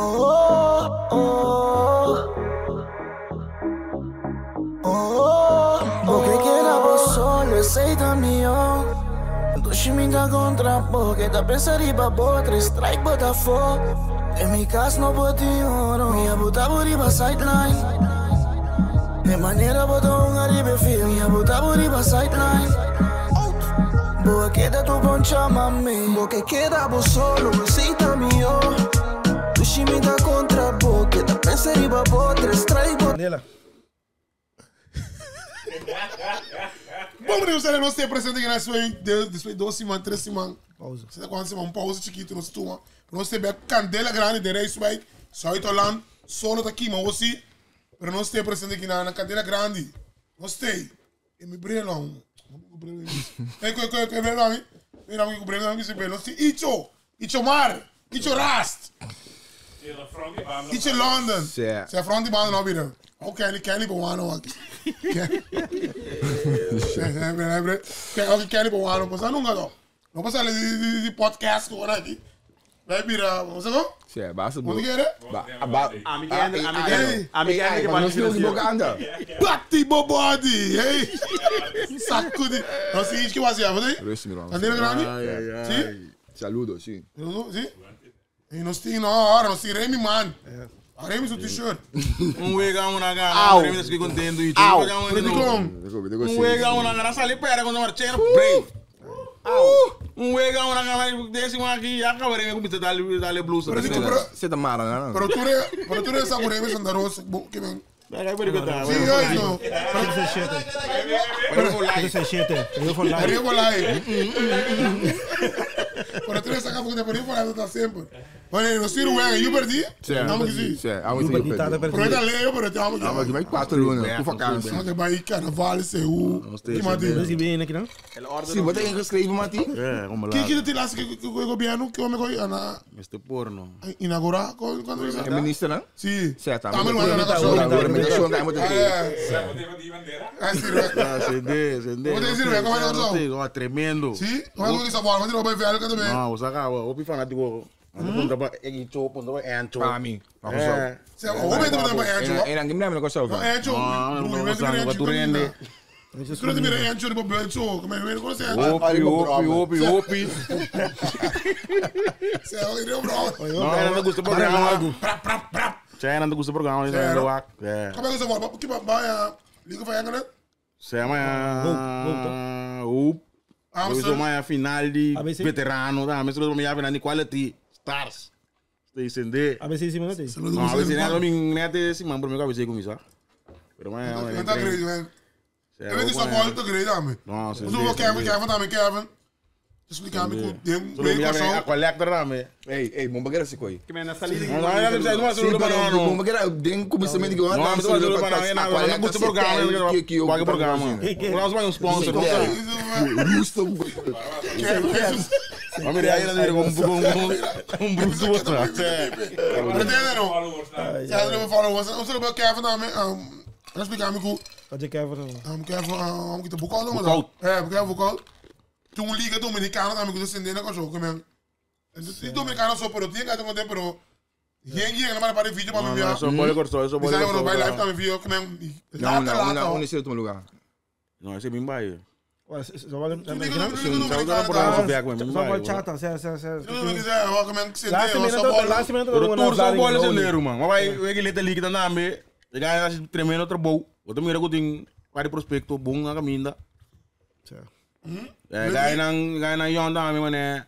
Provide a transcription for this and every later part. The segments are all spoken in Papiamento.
Oh, oh, oh. Bo ke keda bo solo, esei ta mihó. Dushi mi ta kontra bo, ke ta pensa riba bo, tres strike bo ta afó. Den mi kas no por tin oro, mi a buta bo riba sideline. E manera bo ta hunga riba e field, mi a buta bo riba sideline. Bo a keda tur poncha mami. Bo ke keda bo solo, esei ta mihó. Dushi mi ta kontra bo, ke ta pensa riba bo, tres strike bo. Candela. Bon bini ustedes nos te presente na después de después dos siman tres siman. Pausa. Seta cuanto siman un pausa chiquito nos tuma. Pero nos te be candela grande de Rijswijk, Zuid-Holland, solo ta kima osi. Pero nos te presente aquí na na candela grande. Nos te. E mi bril no. Hey, koi koi koi bril mami. Mira mi bril mami si bril. Nos te Icho, Icho Mar, Icho Rast. Icho London. Sea. Sea front di banda no bira. Oh Kelly, Kelly bo wano aki. Kelly, Kelly bo wano. Pues nunca no. No pasa di, di, di podcast ko aki. Vai bira, vamos a go? Sea, basta Onde que era? Ba, ba, Ami que anda, ami que ami que anda que Nos parti boca anda. Bati bo body, hey. Sacudi. No si que was ya, você? Rust mi man. Candela grande? Si? Saludo, si. Si? E nos tin no, ora nos tin Remy man. A Remy su t-shirt. Un wega una gana, Remy está contento y Au. Pero di con. Un wega una gana, sali pera con marchero, brave. Un wega una gana, desse um aqui, já acabei de começar a dar darle blusa. Pero di con, pero Se ta mara, na. pero tu re, pero tu re sa con Remy Santa Rosa, bo que ven. Pega aí, perigo, Sí, yo no. 767. 767. Rio for life. Arriba lá. Pero tu re saca porque te por ahí está siempre. Bueno, nos tiro wega, yo perdí. Vamos que sí. Sea, vamos Yu perdí, tata Pero perdí. está leo, pero te vamos Vamos que aqui, mais quatro luna, por vakantie. Vamos que vai carnaval, CU. Que mais Dus die ben ik dan? Sim, wat ingeschreven, Mati? É, como lá. ¿Qué quiere te laatste que que o gobierno que me coi ana Mr. Porno. inaugurar cuando dice? É minister, né? Sí. Certo, También lo van a Ah, sí, Ah, CD, CD. Vou dizer, velho, como é que eu sou? Ó, tremendo. Sí, como é que essa bola, mas não vai ver também. Não, você acaba, o fanático. Punta pa Icho, punta pa Ancho. Para mim. Vamos É. Se o momento para Ancho. En dan gimna me koso. Ancho, Ah, não, não, tu rende. Tu não mira Ancho de Ancho, como é que você Ancho? Opi, opi, opi, opi. Se eu iria bro. Não, era não gusta programa. Prap prap prap. Cioè, não gusta programa, Certo. não é. Como é que você bola? Que vai Liga vai né? Se amanhã. Hope. Eu sou Amsterdam. mais a final de ABC? veterano, tá? Mas eu sou final de quality stars. Você entende? ABC sim, mano. Não, ABC não é nem até esse mano, por mim ABC comigo, sabe? Pero mas Não tá grande, man. Eu vejo essa bola tá grande, homem. Nossa, Eu vou Kevin, Kevin também, Kevin. Explicar-me com tem Solo bem me com a collector também. Ei, ei, bom bagulho se coi. Que na salida Não, não, não, não, Sim, não, pero não, bom não. bagulho, den começamento que eu Não, não, não, não, não, não, gusta programa, que Paga programa. Nós vamos um sponsor. Justo. Vamos ver aí, nós vamos um um bruto outro. Entende não? Já não falo, você não vai Kevin também, um, explicar-me com Wat je Kevin. um, Kevin, um, que te boekhoud, Boekhoud. É, Kevin boekhoud. Tem um liga dominicana também que eu sendo com jogo, man. E dominicano só pero tinha que ter pero Yen yen não vai para vídeo para me ver. Só bola cortou, só bola Bisa eu vai live cortou. também vídeo que man. Não, não, não, onde é o lugar? Não, esse é bem baio. Zo wel Só chata, se se se. Laatste Laatste laatste minuto. Pero tour só bola janeiro, man. Mas vai, vai que leta liga na me. Chega aí tremendo trabalho. Outro mira que tem vários prospecto bom na caminha. É, gai nang gai nang yon da me mané.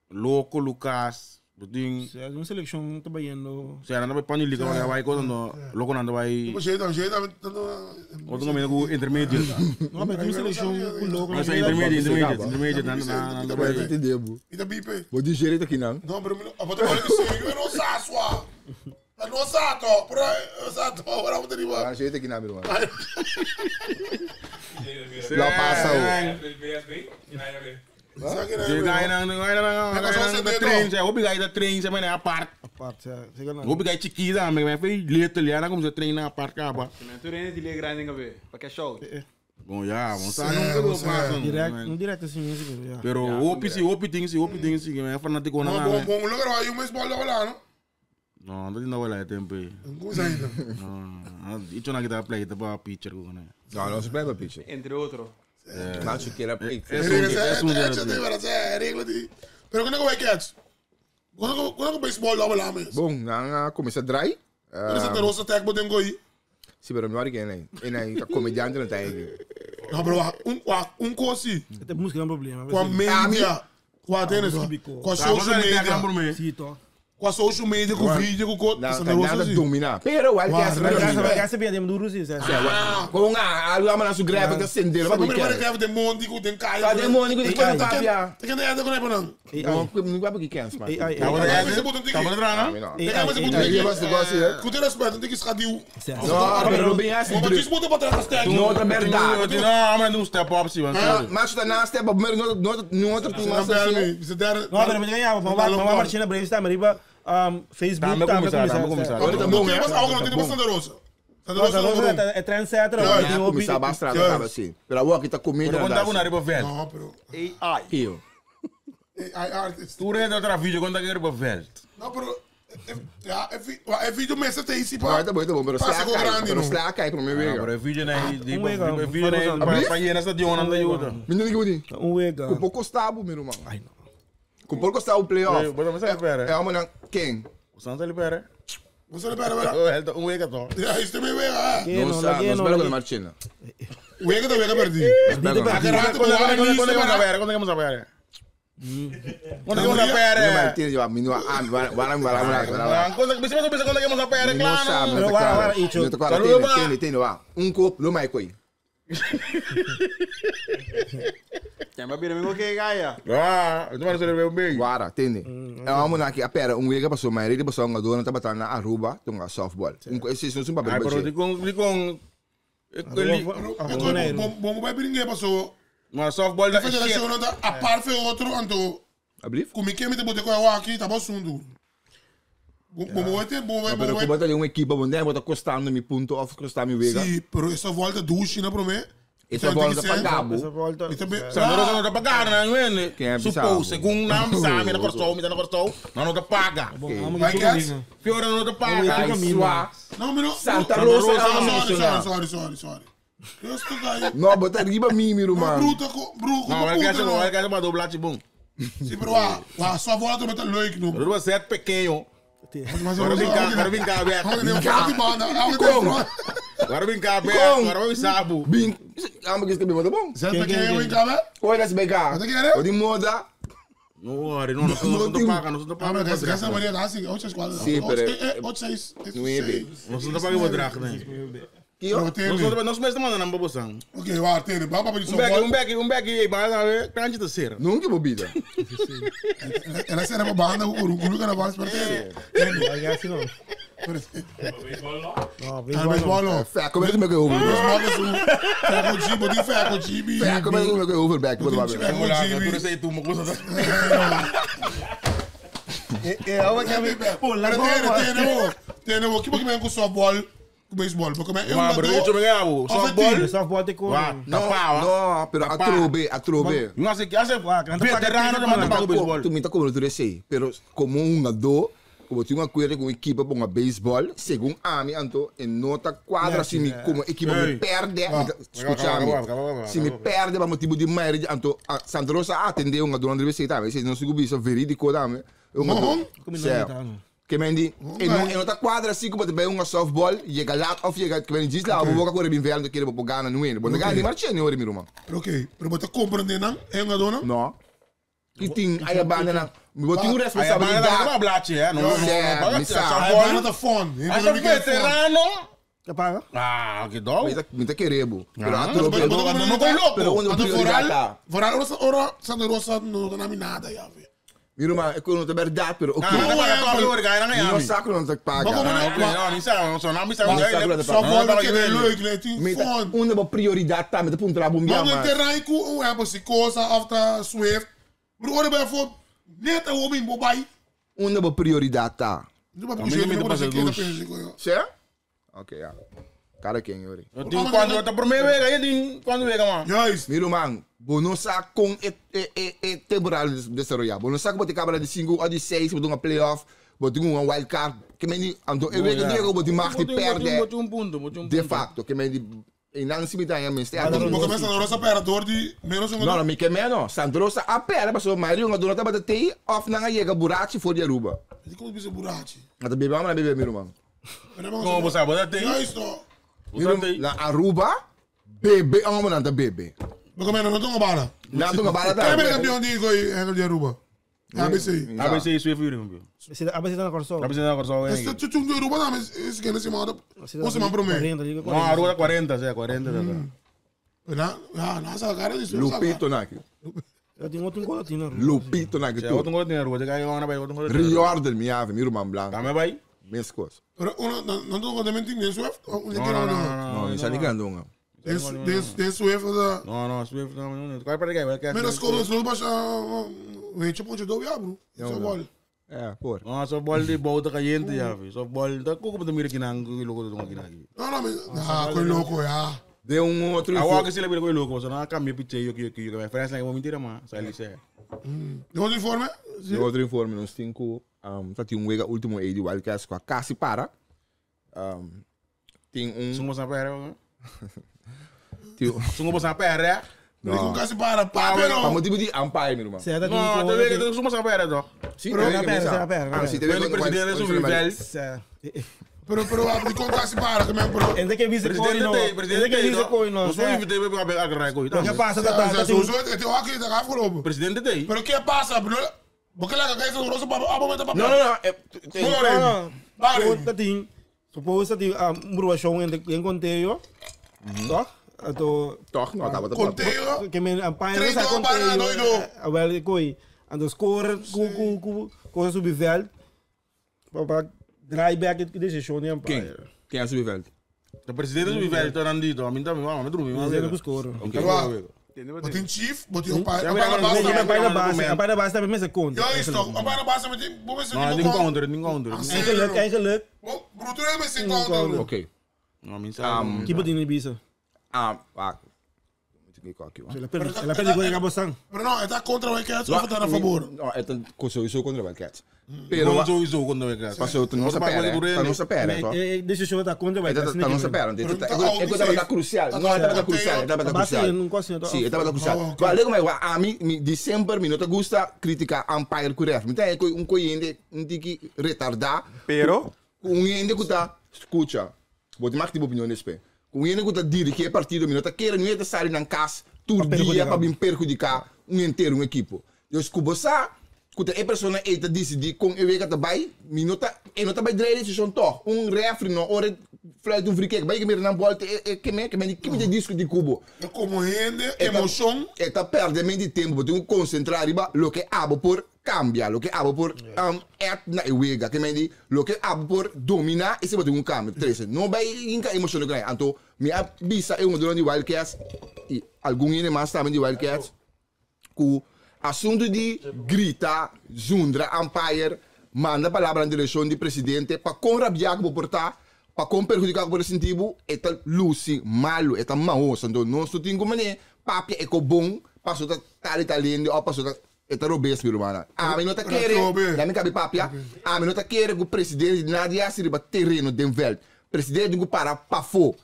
Louco Lucas, Buding. Uma seleção tá baiando. Se era na pani liga mané vai coisa no. Louco nando vai. Jeito, jeito, Outro caminho com intermediate. Não, mas uma seleção com louco. Mas é intermediate, intermediate, intermediate nando nando Vai vai. entender, bu. Ita bipe. Vou digerir aqui não. Não, pero a bota olha que sei, eu não saswa. Eu não sato, por aí, sato, agora vou ter Ah, jeito aqui não, meu irmão. Lá passa o. Gai nang gai nang gai nang train, se hobi gai da train se mané apart. Apart, se não. Hobi gai chiquita, me me foi little ya na como se treina apart caba. Tu rende de grande ngabe, pa que show. Bom, já, vamos lá, nunca vou passar. Direct, não direto assim, assim, já. Pero hopi si hopi ding si hopi ding si, me fanático na. Bom, bom, lugar aí, mas bola lá, não? No, no tin wala tempo. Como sa ainda? No, icho na kita play pa pitcher ko na. No, no se play pa pitcher. Entre otro. Macho que era Es un Regla di. Pero quando vai catch? Quando quando baseball lá lá mesmo. Bom, na começa dry. Pero Santa Rosa tag botem goi. Si, pero no ari ken aí. Aí, tá comediante não tá aí. No, pero un cosi. Até música é um problema. Com a media, com a tênis, com a social media, Sim, tó. com a social media, com vídeo, com co, Não, Santa tá Rosa nada sim. dominar. Pero o Uau, Alcas Mas domina. essa bem é duro sim, certo? Com a algo ama na su greve que acender, Mas vai como é que que tem monte, que tem caia. Tá demônio que tem papia. Tem que andar com ele não. Não, não vai porque quer, mas. AI, Tá AI. bom, Não, Tem que fazer Aí você gosta, né? Com todo respeito, tem que escadio. Não, pero não bem assim. Mas disputa para trás tag. Não, outra verdade. Não, mas não step up sim, mano. Mas tá na step up, primeiro no outro time Não, assim. Você der. Não, pero me ganhava. Vamos lá, Martina Braves tá, mas Facebook Tá, tá, mas começar, tá, mas começar. Não, não tem mais algo, não tem mais Santa Rosa. Santa Nossa, Rosa Rosa não. é trendsetter, É, começar a bastar, tava assim. Pero a aqui tá comendo. Pero conta com na riba veld. Não, pero AI. Eu. AI artist. Tu rede outra vídeo conta que riba veld. Não, pero ja, é vídeo mesmo tem esse Não, tá bom, tá bom, pero Passa se com cai, grande, pero não. se cai pro meu Ah, vega. pero vídeo né, wega, vídeo né, para ir nessa de onda da ajuda. Menino que bonito. Um wega. Com pouco estabo, meu irmão. Ai, não. Com pouco estabo playoff. Bota mas pera. É uma quem? O Santa ele pera. Você não pera, pera. Um wega to. Ja, isso também wega. Não sabe, não espero com a Martina. Wega da wega perdi. Quando quando pera, quando que pera. Quando que pera. Martina, eu menino, ah, vai, vai, vai, vai, vai. Quando que você pensa quando que pera, Não claro. sabe, não tá claro. Não tá claro. Tem, tem, tem, Um copo, lo mai coi. Tem ba bira mingo que gaia. Ah, eu não sei bem. Guara, tende. É uma monarquia, pera, um wega passou, mas ele passou uma dona, tá batendo na Aruba, tem uma softball. Um esse não é um papel Ai, pero de com de com Bom, vai brincar passou. Mas softball da federação não tá a par foi outro, anto. Abrif? Como que me te botou com aqui, tá bom assunto. Bom, bom, bom, bom, Pero como tá uma equipa, bom, né, bota costando mi ponto off, costando mi wega. Sim, pero essa volta duche, não promete. Essa volta pa cabo. Essa volta. Santa Rosa não tá pagando, não é? Quem é Suppo, segundo não sabe, não cortou, me não cortou, não tá paga. Vai que Fiora não tá paga. Ai, sua. Não, mas não. Santa Rosa Sorry, sorry, sorry, sorry. Não, bota riba mim, meu irmão. Bruta, bruta. Não, vai que vai que uma doblar bom. Sim, pero a sua volta vai estar leuk, não. Pero você é pequeno. Mas Agora vem cá, agora vem cá, velho. Como? Agora vem cá, velho. Agora vem sabo. Bem, amo que escrevi, mas tá bom. Zé pequeno, vem cá, velho. Olha esse cá. O de moda. Não, não, não, não paga, não paga. Mas essa maneira assim, oito seis quatro. Sim, pero oito seis. Nueve. Não paga o drago, né? Nós mesmo mandamos na babosan. Ok, waar, tene. Baba para Um back, ei, mas a grande terceira. Nunca bobida. Ela será para banda, o Urugu que não vai para ter. Não, Não, baseball não. Fé, como é que me over? Baseball é um. Fé com G, botinho fé com G. Fé, como é que me over back? Vamos lá, tu sei tu, uma coisa. É, olha que Pô, lá tene, tene, que que vem com softball? Baseball, porque é um pero eu me gabo. Softball, softball te com. Não, não, pero atrobe, atrobe. Não sei que hace veterano de manda para baseball. Tu me tá como tu sei, pero como um do, como tinha uma coisa com equipa para baseball, segundo a mim, anto, em nota quadra se me como equipa me perde, escucha se me perde para motivo de maioria, anto, Santa Rosa atendeu um do André Sei, tá, se não se isso verídico, tá, Não, Que men die in nota quadra assim como bij um softball, je gaat of je gaat que men diz lá, vou boca correr bem velho, querer para Gana no ene. Bom, gana marche ne ore mi ruma. Ok, pero bota compreender não? É uma dona? Não. Que tem aí a banda não. Bo tem responsabilidade. Não blate, é, não, não, não. A banda tá fone. Essa veterano. Que paga? Ah, que dó. Me tá querebo. Pero a tropa, não com louco. Pero onde prioridade Foral, ora Santa Rosa não tá nada já, velho. Mira, maar ik kon het verdade, pero oké. Não, Não saco não te paga. Não, não sabe, não não sabe. Só volta que é leuk, né? Tem fone. Uma prioridade tá, met de punta lá bom Maar não tem raico, um é você coisa after Swift. Maar ora bij voor net een homem bobai. Uma prioridade tá. Não vai Sim? Ok, ja. Cara quem, Yuri. Quando tá primeiro vez, aí quando vem, mano. Juist. Mira, man, bo sa com e temporal desenvolver. Bo não sa como te cabra de 5 ou de 6, bo uma playoff. Bo tin un wild card. Ke men di, anto e wega di wega bo tin mag di perde. Bo tin un punto, bo tin un punto. De facto, ke men di, einan si mi ta haña mester. Bo ke men Santa Rosa perde door di menos un. No, no, mi ke men no. Santa Rosa a perde pasobra mayoria hungador no tabata tei of nan a yega burachi for di Aruba. Di kon bo bisa burachi? Nan ta bebe, amo nan bebe mi ruman. Komo bo sa, bo ta tei? Juist no. Bo ta tei? Na Aruba, bebe amo nan ta bebe. Bo ke men no ta hunga bala? Nan ta hunga bala tambe. Ken a bira kampeon di koe Hengel di Aruba? ABC. ABC Swift Fury campeón. Sí, ABC está na Kòrsou. ABC na Kòrsou. Este chuchung de Aruba tambe es que semana un semana promé. 40, liga 40. No, Aruba 40, sí, 40 ta. Na, ja, na sa cara di Lupito na aki. Ya tin otro gol tin Aruba. Lupito na aki tu. Otro gol tin Aruba, te kai ona bai otro gol. Riordan mi ave, mi ruman blanco. Tambe bai. Mes cos. Pero uno no no no también tin den Swift. No, no, no, no. No, ni sa ni grandonga. Den Swift da. No, no, Swift no, no. Qual para que Menos como los bas weet je ponche do ya bro. Zo bol. Ja, por. No, so bol di bouta caliente ya, fi. So bol, da koko pa mira kinang ko loko do kinang. No, no, ah, koy loko ya. De un otro Awa que se le mira koy loko, so na cambia piche yo yo yo, Frans lang mo mentira ma, sa lise. De otro informe? De otro informe nos tin ku ta tin un wega ultimo e di Wildcats ku a kasi para. Tin un Sungo sa pere. Tin Sungo sa pere. No. Kasi para pa pero. Pa motibo di umpire mi ruman. No, te wega sungo sa pere toch. Si, te wega sa pere. Ah, si te wega presidente su nivel. Pero pero di kon kasi para que me pero. Ende que vise koi no. Ende que vise koi no. No soy invité pa be agarrar koi. Lo que pasa ta ta. Sowieso het hockey is afgelopen. Presidente te. Pero qué pasa? Porque la cabeza grosso pa abo meta papel. No, no, no. No, no. Ta tin. Suppose dat die murwashon in de conteo. Toch? Anto Toch no, tabata Conteo. Ke men umpire Tres sa do para conteo. dois do. Wel koi. Anto score ku ku ku cosa subi veld. Pa pa draai back e decision di Ken? umpire. Ken a subi veld? De presidente su nivel to nandito, a mim também, mama, me drumi, mama. Presidente ku score. Okay. But in chief, but in umpire, Ja, umpire maar- basta. Umpire base, umpire base tambe mester contra. Juist toch, umpire basta met die, bo mensen No, die ding mo counter, ding counter. Eigenlijk, eigenlijk. Bro, tu é sem counter. Oké. No, min sa. Kipo tin bisa. Ah, wacht. Moet ik kijken, hoor. La perde, la perde con Gabo Sang. Pero no, het is contra Wildcats of het is a favor? No, het is sowieso contra Wildcats. Pero Pero sowieso contra Wildcats. Paso tu não se perde, tu não se perde, toch? Decision ta contra Het Wildcats. is não se perde, het is tabata crucial. No, het tabata crucial, het tabata crucial. Sí, het tabata crucial. Maar lego maar a mim, mi December mi no te gusta criticar umpire ku ref. Mi ta un coyende, un tiki retardar. Pero Un hende ku ta escucha. Bo te mag die opinião nesse pé. Un hende ku ta dirigir partido, mi no ta querer, mi ta sair na casa tur dia pa bem perjudicar um inteiro um equipo. Dus ku bosa, ku ta e persona e ta decidir com e wega ta bai, mi no ta e no ta bai draai decisão toch. Un referee no ore fluit un free kick, bai que mir na bola e que me que me que me discutir cubo. Como rende, emoção. E ta perdendo de tempo, bo tem que concentrar riba lo que abo por cambia, lo que abo por et na e wega, que me di lo que abo por dominar, esse bo tem um cambio. Três, não vai inca emoção grande. Anto, mi a bisa é um dono de Wildcats e algum ine mais também de Wildcats ku assunto de grita, zundra, umpire, manda palavra na direção de presidente pa com rabiar que portar, pa com perjudicar que sentido, eta luci malo, eta maosa, então não só tem como né, papia é co bom, passou tá tal talento, ou passou tá eta robes meu irmão. A mim não tá querer, da minha cabe papia, a mim não tá querer que o presidente nada se riba terreno den veld. Presidente que para pafo.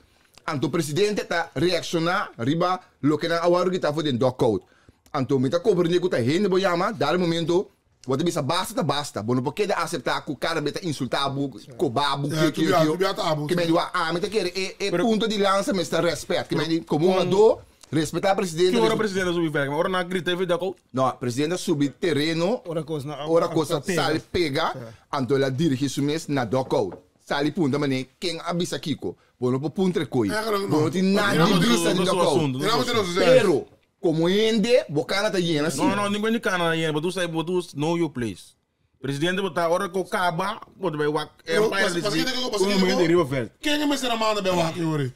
Anto presidente tá reaccionar riba lo que na awaro que tá fazendo knockout. Anto mi ta compreender que ta hende bo yama, dar momento, wat bisa basta ta basta. Bo no pode aceitar que o cara beta insultar bu, cobabu, Ja, que tu bia ta abu. Que me diwa, ah, mi ta querer e e punto di lança, me está respeito. Que me di como um do respeitar presidente. Que ora presidente subi veld, maar ora na grita e vida ko. No, presidente subi terreno, Ora cosa ora cosa sale pega, anto ela dirige su mes na knockout. Sale punta mané, quem avisa Kiko. Bo no po puntre coi. Eigenlijk Bo no tin nada No, di vista di no, no, knockout. no, No, no, no, Pero, como hende, bocana ta llena assim. No, no, ninguém cana aí, but tu sai, but tu know your place. Presidente botar ora ko kaba, bota vai wak Mas empire mas que que mas Um momento que riba veld. Quem é me será manda bem wak yori?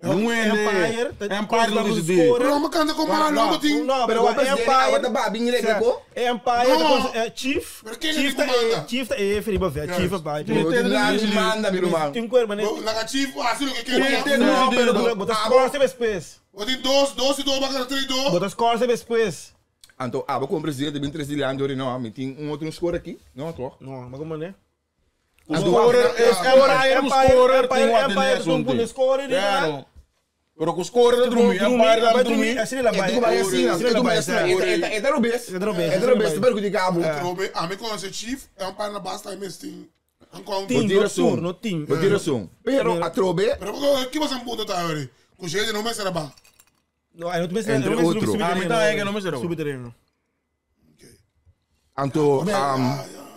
Não é Empire, Empire não decide. Pero me canta com malo, logo tem. No, Pero pero o presidente Empire. agora tá bem legal, Empire, No. Chief. Pero quem é Chief que comanda? Chief ta e riba veld, Chief ba. Bo tin nada manda, meu irmão. Tin cuerpo né. Laga chief, assim o que quer. No, pero bota score se después. Bota dois, dois e dois, bacana três, dois. Bota score se después. Anto, abo como presidente bem três de ano, não, me tem um outro score aqui, não, toch? No, maar como né? Scorer, Empire, scorer, Empire, Empire, un punto scorer, Claro. Pero ku scorer ta drumi, Empire ta drumi. Asina la E bai. tu vai assim, Asina e la tu vai bai, assim, sa. e tá rubes. E ta rubes, E tá rubes, pero que cabo. Trobe, a me conhece Chief, é um par na basta aí mesmo. Um com Team, Botira no som. tour, no team. Botira som. Pero a trobe, Pero o que você punto tá aí? Com jeito não me será ba. No, aí não te Entre outro. Ah, mi ta aí que não me será. Subi terreno. anto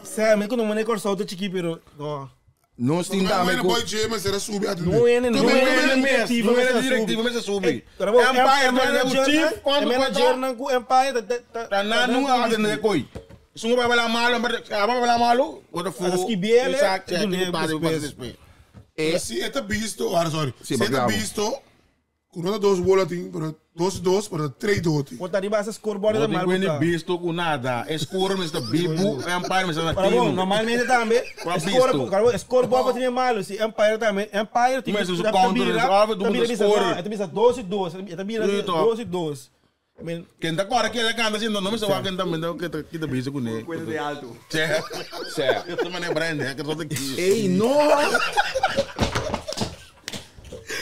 Sa, me quando mane corso auto chiki pero no. nós tem Não também é com boy J, mas será subir a Não é, não Não é é diretiva, não é mas diretiva, mas subi. Pero bom, Empire, mas o Chief, quando manager na ku Empire ta Tá na nunca atende koi. Sungo vai lá malo, mas vai lá malo, what the fuck. As que biele, Exato, do é, nego, que despeso. despeso. e Se é visto, ah, sorry. Sim, Se é bravo. visto, com nota dois bola tem, pero dois dois, pero três dois. Botar riba essa scoreboard da Não mal. tem nem visto com nada. Score, Mr. Bibu, Empire, Mr. Para bom, Latino. normalmente também. Qua Score, visto. claro, scoreboard pode ter malo, se Empire também, Empire tem Mas os counter, os do score. É também 12 12, é também 12 12. I mean, Quem tá agora que ele canta assim, não me sabe quem tá me que tá que tá bicho com ele. Coisa de alto. Certo. Eu também é brand, é que eu tô aqui. Ei, no.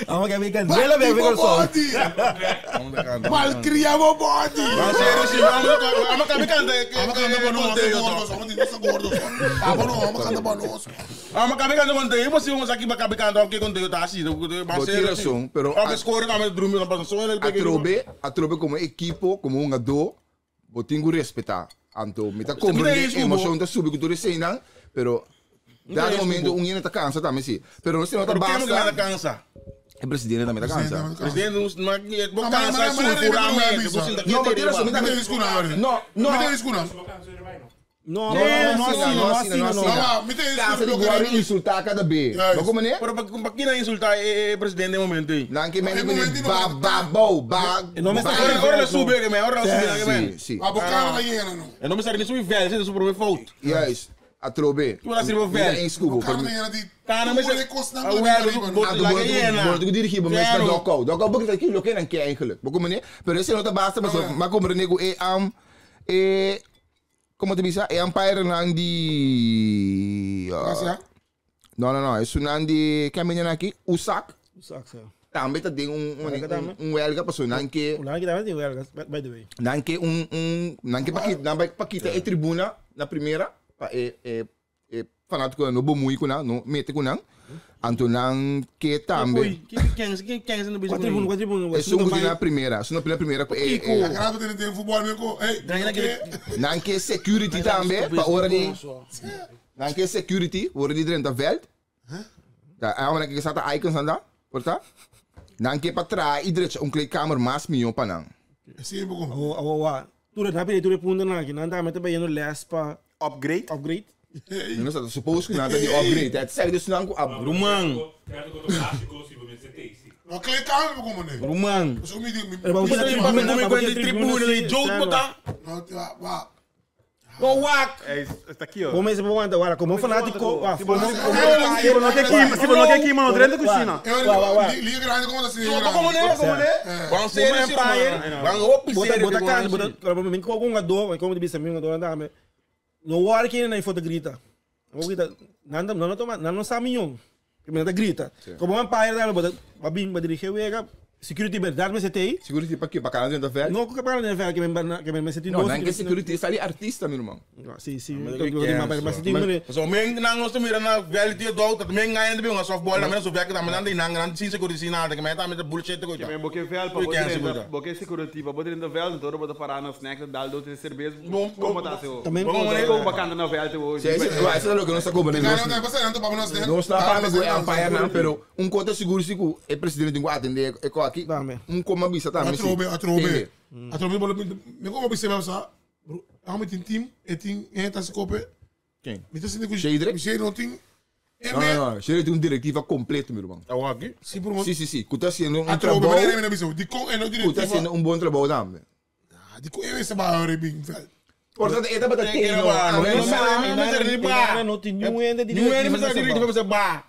vamos que me candela bem Bate com body. Malcriado body. Mas sério, sim, vamos vamos canta Vamos cantar para nós, gordos, vamos nós gordos. Vamos não, vamos cantar para nós. Vamos canta com te, você vamos aqui para canta aqui com te tá assim, mas Botira som, pero a score tá me drumi na passou ele a trobe como equipo, como um jogador, botingo respeitar. Anto, me tá compreendendo emoção da sub que tu recém, pero dado momento um ainda tá cansa também sim. Pero você não tá Pero quem não basta. cansa? O presidente também tá cansa. Presidente não é bom cansa sulfuramento, Não, botira som, me tá Me tem escuna, No, no. Me tem escuna. No, no, no, assim, no, assim, no. Não, me tem Cansa de guarda insultar cada B. Não como né? Pero para quem não insultar é presidente no momento aí. Não que me ba ba bo ba. Ora ora sube que me, ora sube que me. Sim, sim. A boca não llena não. Eu não me sabe nem subir velho, você subiu foto. Yes. A trobe. Tu vai ser velho. Em escubo. Cara não llena de. Cara, mas Ah, do dirigir, mas na docau. Docau porque aqui lo que não quer eigenlijk. Porque meneer, pero esse não tá basta, mas maar como nego e am e como te bisa, e umpire nang di No, no, no, isso nang di caminha aqui, usak. Usak, sa. Também tá ding um welga passou nang que Wala kita também welga, by the way. Nang que um nang que pakita, nang pakita e tribuna na primeira pa e e fanático no bumui ko na, no mete ko nang. Anto nang que também. Quem no bicho? Quatro tribuna, É sungo na primeira, sungo na primeira e Acaba de ter futebol mesmo. Ei, nang que security também, pa ora di nang que security, ora di dentro veld. Da a que está icons anda, porta. Nang que para trás, iedereen een kleedkamer mais miljoen pa nang. Sim, pouco. Awo, awo, tu na pili tu punta na aqui, não tá mete bem les pa Upgrade. Upgrade. Não sei, suppose que nada de upgrade. Het zegt dus nang up. Rumang. No kleedkamer como né? Rumang. So me di. Pero tribuna de joke bota. No, wa. Go wak. É, está aqui, ó. Como esse bom agora, como fanático, ah, como Se não quer aqui, se não quer aqui, mano, dentro da cozinha. Liga grande como assim. Como né? Como né? Vamos ser Empire. Vamos op bota bota can, bota, me com um ador, como de bisa me ador anda No war que na foto grita. Vou grita, nanda não toma, não sabe nenhum. Que me grita. Como Empire da bota, babin, ba dirige wega, security verdade me setei. Security para quê? Para canal dentro da veld? Não, que para dentro da veld que me setei. Não, não que security está ali artista, meu irmão. Sim, sim. Mas mas So men nang nos mira na veld die dog dat men ga in de softball na men so werk dan dan nang nang sin security nada que men tá met bullshit ko. Men boke veld pa boke security pa bote dentro veld então bota parar na snack dal do ter cerveja. Como tá seu? Também como bacana na veld hoje. Sim, sim, é lo que não está cobrando. Não está pagando o umpire não, pero um conta seguro se o presidente tem que atender é aqui. Um como bisa também. Atrobe, atrobe. Atrobe, me como bisa mesmo, ah, met een team, het team, en het is kopen. Quem? Met de zin Shedrick? Shedrick team. Não, não, não. Shedrick tem uma diretiva completa, meu irmão. Tá aqui? Sim, por Sim, sim, sim. Kuta sendo um trabalho. Die kon en ook Kuta sendo um bom trabalho também. Die kon even ba rebing veld. Portanto, eta bata tem no. Não, não tem nenhum ende de Nenhum ende de diretiva ba.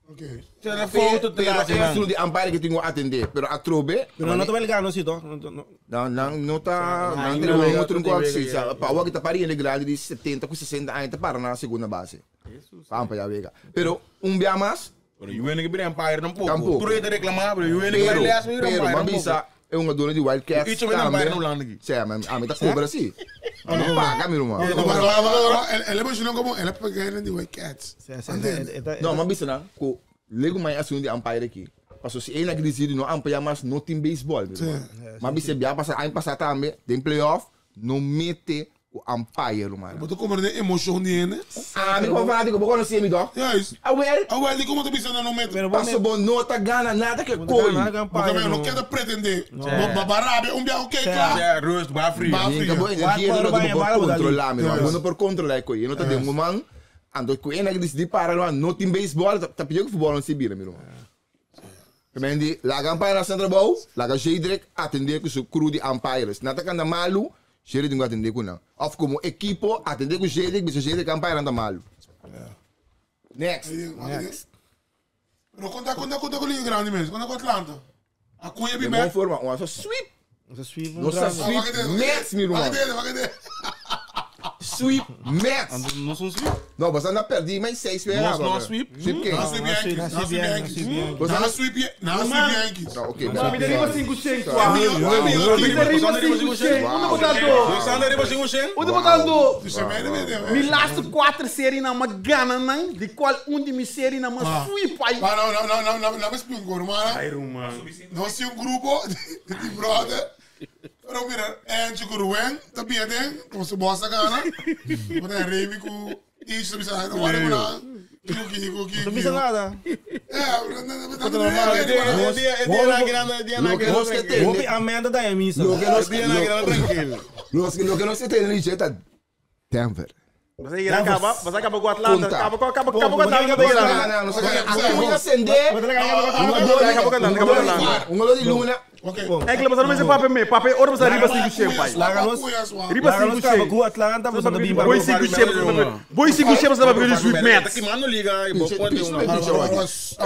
Ok. Será foto Pero é solo de umpire que tenho que atender, pero a trobe. Pero não tá ligado, não sei, não. Não, não, não tá, não tem um outro com assim, sabe? Pa o que tá parindo grande de 70 com 60 anos tá para na segunda base. Pa umpire wega. Pero un bia mas. Pero yu wene ke bira umpire tampoco. Tampoco. Tur e reclama, pero yu wene ke Pero, bira les, bira pero, umpire ma bisa, e un dono di Wildcats Icho bira umpire na Hulanda aki. Sì, ma a mi ta cobra sì. No paga mi ruman. El emocionó como el pequeño de Wildcats. No, ma bisa na, ku lego mai assunto di umpire aqui. Paso si ena decide no umpire mas no team baseball. Mi ruman. Ma bisa bia pasa aña pasa tambe, den playoff, no mete o umpire, ruman. Mas tu compreende emoção de ele? Ah, mi fanático, bo conoce mi toch? Juist. Ah, wel. Ah, wel, die komt op iets aan de moment. Paso bo no ta gana nada que coi. Porque eu não quero pretender. Barabe, um dia, ok, claro. Ja, rust, ba free. Ba Ninguém frio. bo energia no ta por controlar, mi ruman. Bo no por controlar coi. No ta de um man. Ando ku ena que decide para no no team baseball, ta pior que futebol não se bira, mi ruman. Mendi, laga umpire na centro bouw, laga Jedrek atender com seu crew de umpires. Nata kanda malu, Jedrek não atender com não. Of como equipo atender com Jedrek, bisa Jedrek umpire anda malu. Next. Next. Pero conta, conta, conta com o Liga Grande mesmo. Conta com o Atlanta. A Cunha De bem boa forma, uma só sweep. Sweep. Nossa sweep Mets, meu irmão. Sweep Mets. Não são sweep? Não, você não perdi mais 6 vezes. Nós não sweep. Sweep quem? Não sweep Yankees. Não sweep Yankees. Não sweep, não sweep Yankees. Não, ok. Me deriva 5 100, Me deriva 5 100. Onde botando? Você deriva 5 100? Onde botando? Me laatste 4 série na uma gana não, de qual um de minha série na uma sweep aí. Não, não, não, não, não, não me explico, mano. Nós temos um grupo de brother. Pero mira, Angie Guruen, também tem, como se bosta gana. Mas é Remy com isso, me sabe, não vale nada. Não precisa nada. É, Hopi amenda da emissa. Lo que não se tem no é Denver. Você acaba, você acaba com o Atlanta, acaba com acaba com o Atlanta. Não, não, não, acender. Um gol de Luna. É que você não me papo me, papo ora você riba 5 100 pai. Riba 5 100. Com Atlanta, você não bimba. Boi 5 100, boi 5 100 você vai pegar sweep Mets. Que mano liga e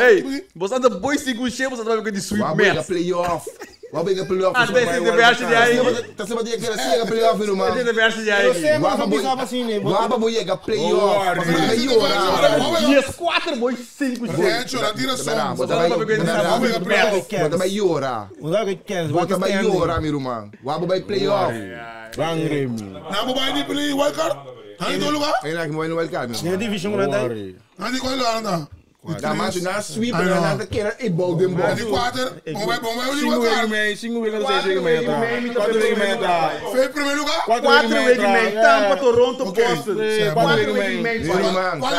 Ei, você anda boi 5 100, você vai pegar de sweep Mets. Playoff. Wat ben je playoff? Ah, deze is de versie die hij. Dat is wat je kent, zie je playoff in man. Dit is de versie die hij. Guapa boy chega playoff. Dias 4 boy 5. Bota vai llorar. Bota vai llorar, meu irmão. Guapa vai playoff. Bangre. Não vai nem play wild card. Aí do lugar. Aí lá que vai no wild card. Nem division não dá. Aí qual lugar não? Da mas na sweep na nada que era e bol de bol. De quatro, bom vai bom vai o 5 weken mee, 5 weken, 6 weken mee. 4 weken mee. Foi primeiro lugar? 4 weken mee. Tampa, Toronto, Boston. 4 weken mee.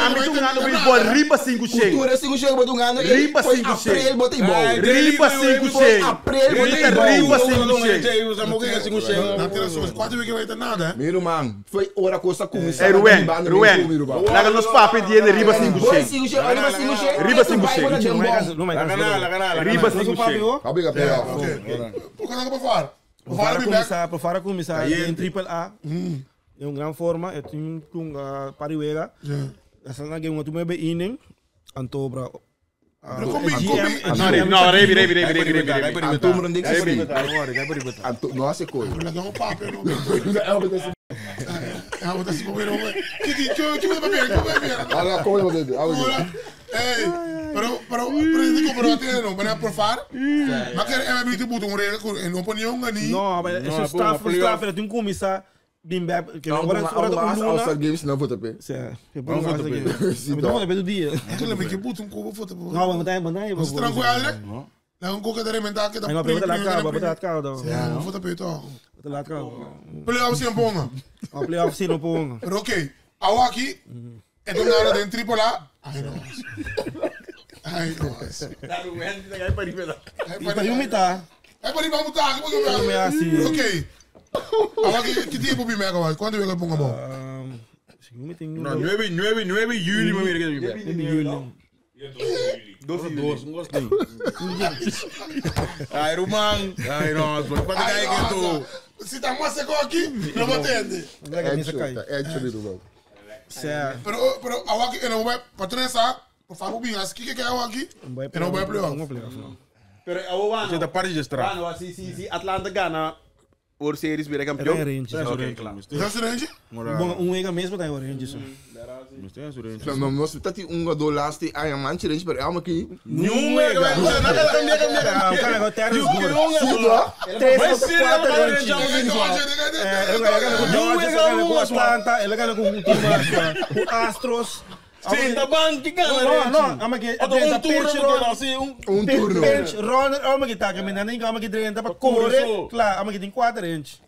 Ami tu ngano baseball riba 5 6. Cultura 5 6 botu ngano. Riba 5 6. April bota bol. Riba 5 6. April bota bol. Riba 5 6. Na tira só 4 weken vai ter nada. Meu irmão, foi hora coisa começar. É Ruen, Ruen. Laga nos papo de riba 5 6. 5 6, riba 5 6. Riba 5 6. Riba 5 6. Obrigado, playoff. Por fora, Por fora começar em triple A. É uma grande forma, é um com pariwega. Essa na game uma bem inning, antobra. No, Rebi, Rebi, Rebi, Rebi, Rebi. Anto mrendek se. Anto, nossa coisa. Ah, vou se comer, que que que que que Olha como eu vou Ei, pero pero pero dico pero tiene no, pero por far. Ma che è mi tipo un re con opinione ni. No, ma è staff staff è un commissa bim bap che ora ora un All-Star Games não vou ter. Sì, che poi non Games. Mi devo per due. Tu le mi butto un cubo foto. No, ma dai, ma dai. Tranquillo. No. La un cubo da remendare che da. No, pero la cava, pero la cava. Sì, foto per to. La cava. Playoff si ponga. Playoff si non ponga. Pero ok, awaki e tornare dentro triple A. Ai no. Ai no. Ai humita. Ai pari ba muta, que Ok. Awaki que tempo bi mega, quando eu ponga bom? No, 9 9 9 juli, maar weer 9 juli. 2 2, um gosto. Ai, Roman. Ai, nossa, pode cair aqui tu. Se tá mais seco aqui, não vou entender. É, é, Certo. Pero pero awaki não vai patrocina, por favor, bem, as que que é awaki? Eu não vai playoff. Não playoff não. Pero awa Você tá parte de estrada. Ano, si si si Atlanta gana. World Series bira campeón. Era Rangers. Ok, claro. Is dat eentje? Bom, un wega mesmo tá em Orange. No, no, nos ta tin un do laatste aña manche range, pero elma ki. Nenhum wega. Ah, o cara agora Terence Gore. Sim, toch? Três Mas contra se quatro ele Rangers. não É, ele ganha com o Dodgers, ele ganha com o Atlanta, ele ganha com o time, com o Astros. Sim, tá bom, que ganha. Não, não, ama que Um turno, pinch runner, assim, um. Um turno. pinch runner, ama que tá, que me nem ama que drenta para correr, claro, ama que tem 4 inch.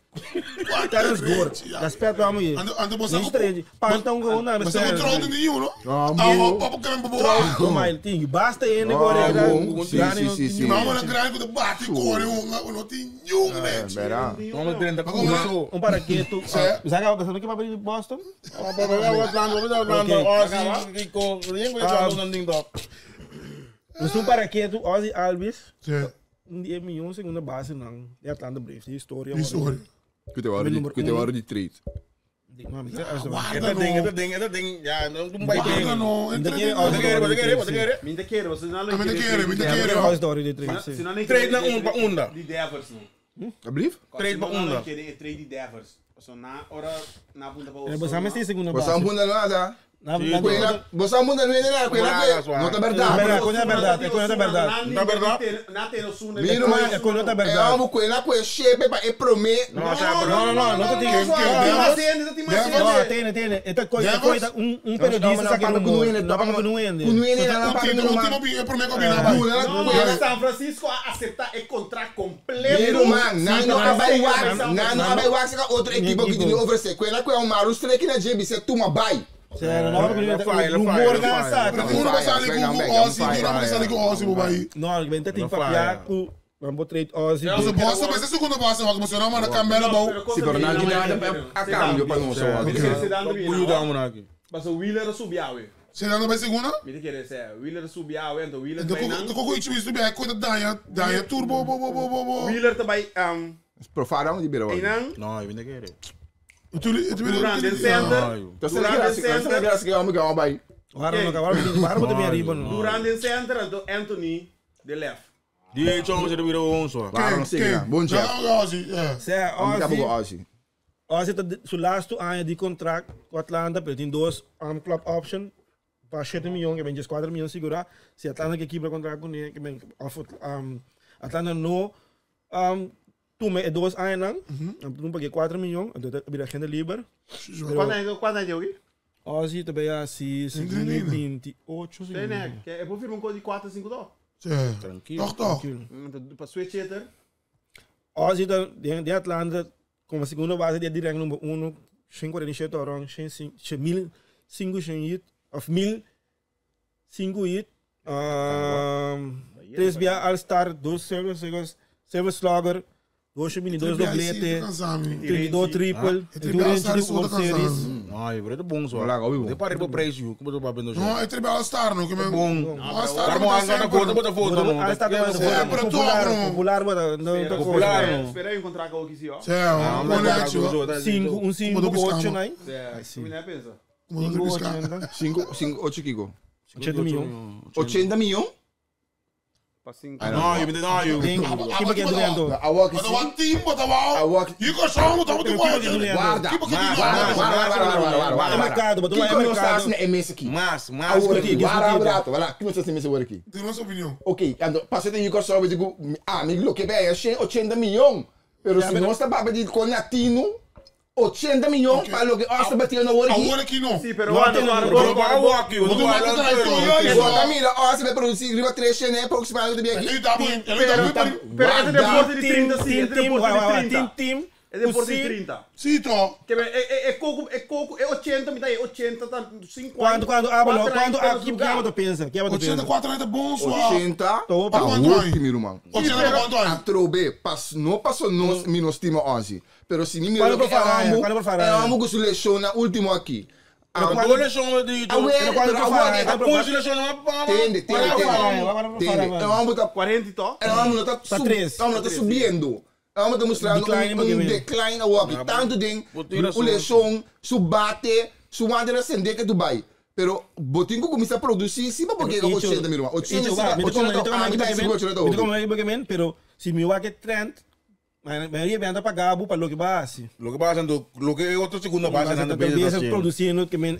Terence Gore, da aspecto ama que. Ando você Nem três, panta um gol na, Mas é um troll de nenhum, não? Ah, Ah, bom. o papo que me boa. Mas tem, basta ele agora. Ah, bom. Sim, sim, sim, sim. Não, mas grande que bate corre um, não tem nenhum, né? Verá. Vamos trinta Mas como com Um paraqueto. Sabe que que vai abrir Boston? Mas um paraqueto, Ozzy Albies. Sim, Um dia milhão segunda base não. É Atlanta Braves, é história. história. Kuit waren die, kuit waren die trade. Guarda no. ding, ding. Ja, não vai Guarda ter. no. Entra Entra Minta queira, você não Ah, minta queira, minta queira. Qual história de trade? Se não nem Trade na um pa unda. Di Devers não. Alsjeblieft? Trade pa unda. Trade di Devers. So na ora na punta pa. É, você mas tem segunda Você base. não manda nada. Na Você não manda nada. Não tá verdade. Verdade, coisa é verdade, é coisa é verdade. Na verdade. Na tem Osuna. Mira, man. É coisa é É verdade. amo com ela com chefe para prometer. Não, Não, não, não, não tem. Devers? Não, tem, tem. Esta coisa, coisa, um periodista sabe Não, rumor. Não, para não ende. Um time, um time, é primeiro combinado. San Francisco a aceitar o contrato completo. Mira, man, nano abai wax, nano abai wax ka outro equipo que tem oferecer. Com ela com o Maru strek na JB, você toma bai. Sério, não, rumor na saca. Pero uno vai sair com o Ozzy, uno vai sair com o Ozzy, bobai. Não, vem tem papiar com Vamos trade Ozzy. Mas o bossa, mas é segunda base, mas você não manda Campbell bom. Se pero não nada a cambio para nós. Mas o Wheeler subiu, ué. Você não vai segunda? Me quer dizer, Wheeler subiu, então Wheeler Então, vai não. como isso isso bem, coisa danha, danha turbo, bo bo bo bo bo. Wheeler também, Profaram de beira. Einan, Não, eu não quero. Durant in center. Então você Durant in center. graça que eu amo que eu bai. Agora não, agora agora também arriba não. Durant in center, então Anthony de left. Die chong se virou um só. Claro, não sei, bom dia. Não, Ozzy, é. Se é Amo Ozzy, Ozzy. Ozzy tá su laatste ano de contrato com Atlanta, pero tem dois club option para 7 milhões, que vem 4 milhões segurar. Se Atlanta que quebra contrato com ele, que vem of Atlanta não toma é dois anos, não paguei 4 milhões, então vira agenda livre. Quanto é, quanto é, Diogo? Ozzy também é assim, 28, Tem, né? Que Eu vou firmar um código de 4, 5 dó. Tranquilo. Toch, toch. Para switch hitter. Ozzy da de Atlanta como segunda base de direct número 1, 147 orang, 1000 5 hit of 1000 5 hit. 3 via All Star, 2 service service slugger, 2 mini, 2 doblete, 32 triple, durante de World Series. Não, é verdade bom só. Olá, óbvio. De parei pro preço, como eu tô babando Não, é tribal Star, não, que Bom. All Star. Carmo anga na conta, bota foto, não. All Star É, pero popular, tu, popular, bota, não, tá Popular, não. Espera aí encontrar com o que se ó. É, um boneco. 5, 1 5 8 9. É, me não pensa. 5 5 8 Kiko. 80 milhões. 80 milhões? Para 5. Não, eu me não, eu. Tem que que doendo. A walk Mas o time, bota lá. A E com chão, bota muito bom. Guarda. Guarda, guarda, guarda, guarda. É mercado, bota lá, é Kiko não está mercado. assim na MS aqui. Mas, mas. Agora aqui, discutir, guarda, discutir. brato, vai lá. Que não está assim nesse agora aqui. Tem nossa opinião. Ok, ando, passo de Kiko só, eu digo, ah, amigo, que bem, é 80 milhões. Pero se não está para pedir com latino, 80 milhões para lo que está batendo agora aqui. Agora aqui não. Sim, pero Não ano, tem ano, número. ano, ano. Walk, eu não Bota mira, ó, você vai produzir riba 3 né, aproximadamente bem aqui. Ele tá bom, ele tá bom. Pero esse deporte de 30, sim, Team, esse team, deporte vai, vai, de vai, 30. team, team. É deporte de O 30. Sim, tô. Que é coco, é coco, é 80, me dá aí 80, tá 50. Quando, quando, ah, mano, quando, ah, que que que eu pensa, que eu pensa. 84 é bom, só. 80, Tô, tá quanto aí? último, irmão. 80 quanto aí? A trobe, pas, no passou nos, minos time 11. Pero se mi Quando mira, pro Faraya, quando pro Faraya. é amo que se lesiona último aqui. Quando lesiona de. Ah, ué, Quando pero pro agora Faraya, A coisa lesiona Tende, tende, tende. Tende. É amo tá 40 e tó. é amo tá Tá três. amo tá subindo. Amo tá mostrando Decline, um porque decline ao aqui. Tanto ding, o lesão, su bate, su anda ascender que Dubai. Pero botinho começa a produzir sim, porque é 80 mil, irmão. 80, 80, 80, 80, Pero si mi wak trend, Mayoria bia ta paga bo pa loke bo a hasi. Loke bo a hasi anto loke e otro segunda base nan ta beza ta produciendo ke men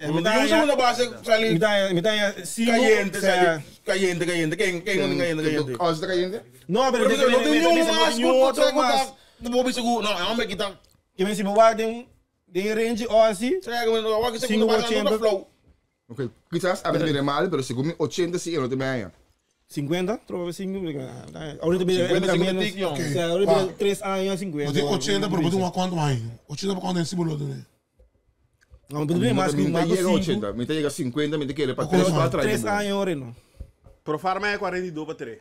Mi ta segunda base sali Mi ta mi ta haña cinco cayente sali cayente cayente ken ken no tin cayente cayente. Ozzy ta cayente? No pero no tin niun mas niun otro mas. Bo bisa ku no e homber aki ta. Ke men si bo wak den den e range Ozzy cinco por ochenta. Ok, kisas a mira mal, pero segun mi 80 si e no ta bin haña. 50, tropa 5, ahorita bira 50 menos, tiki, o sea, ahorita bira 3 años 50. Bo tin 80, pero bo tin un cuanto aña? 80 pa cuanto aña si bo lo tene? No, pero tin mas Mi ku ta mas ku yega 5. 80, mi ta yega 50, mi ta kere pa 3, 4 aña. 3 aña ahora no. Pero farma e 42 pa 3.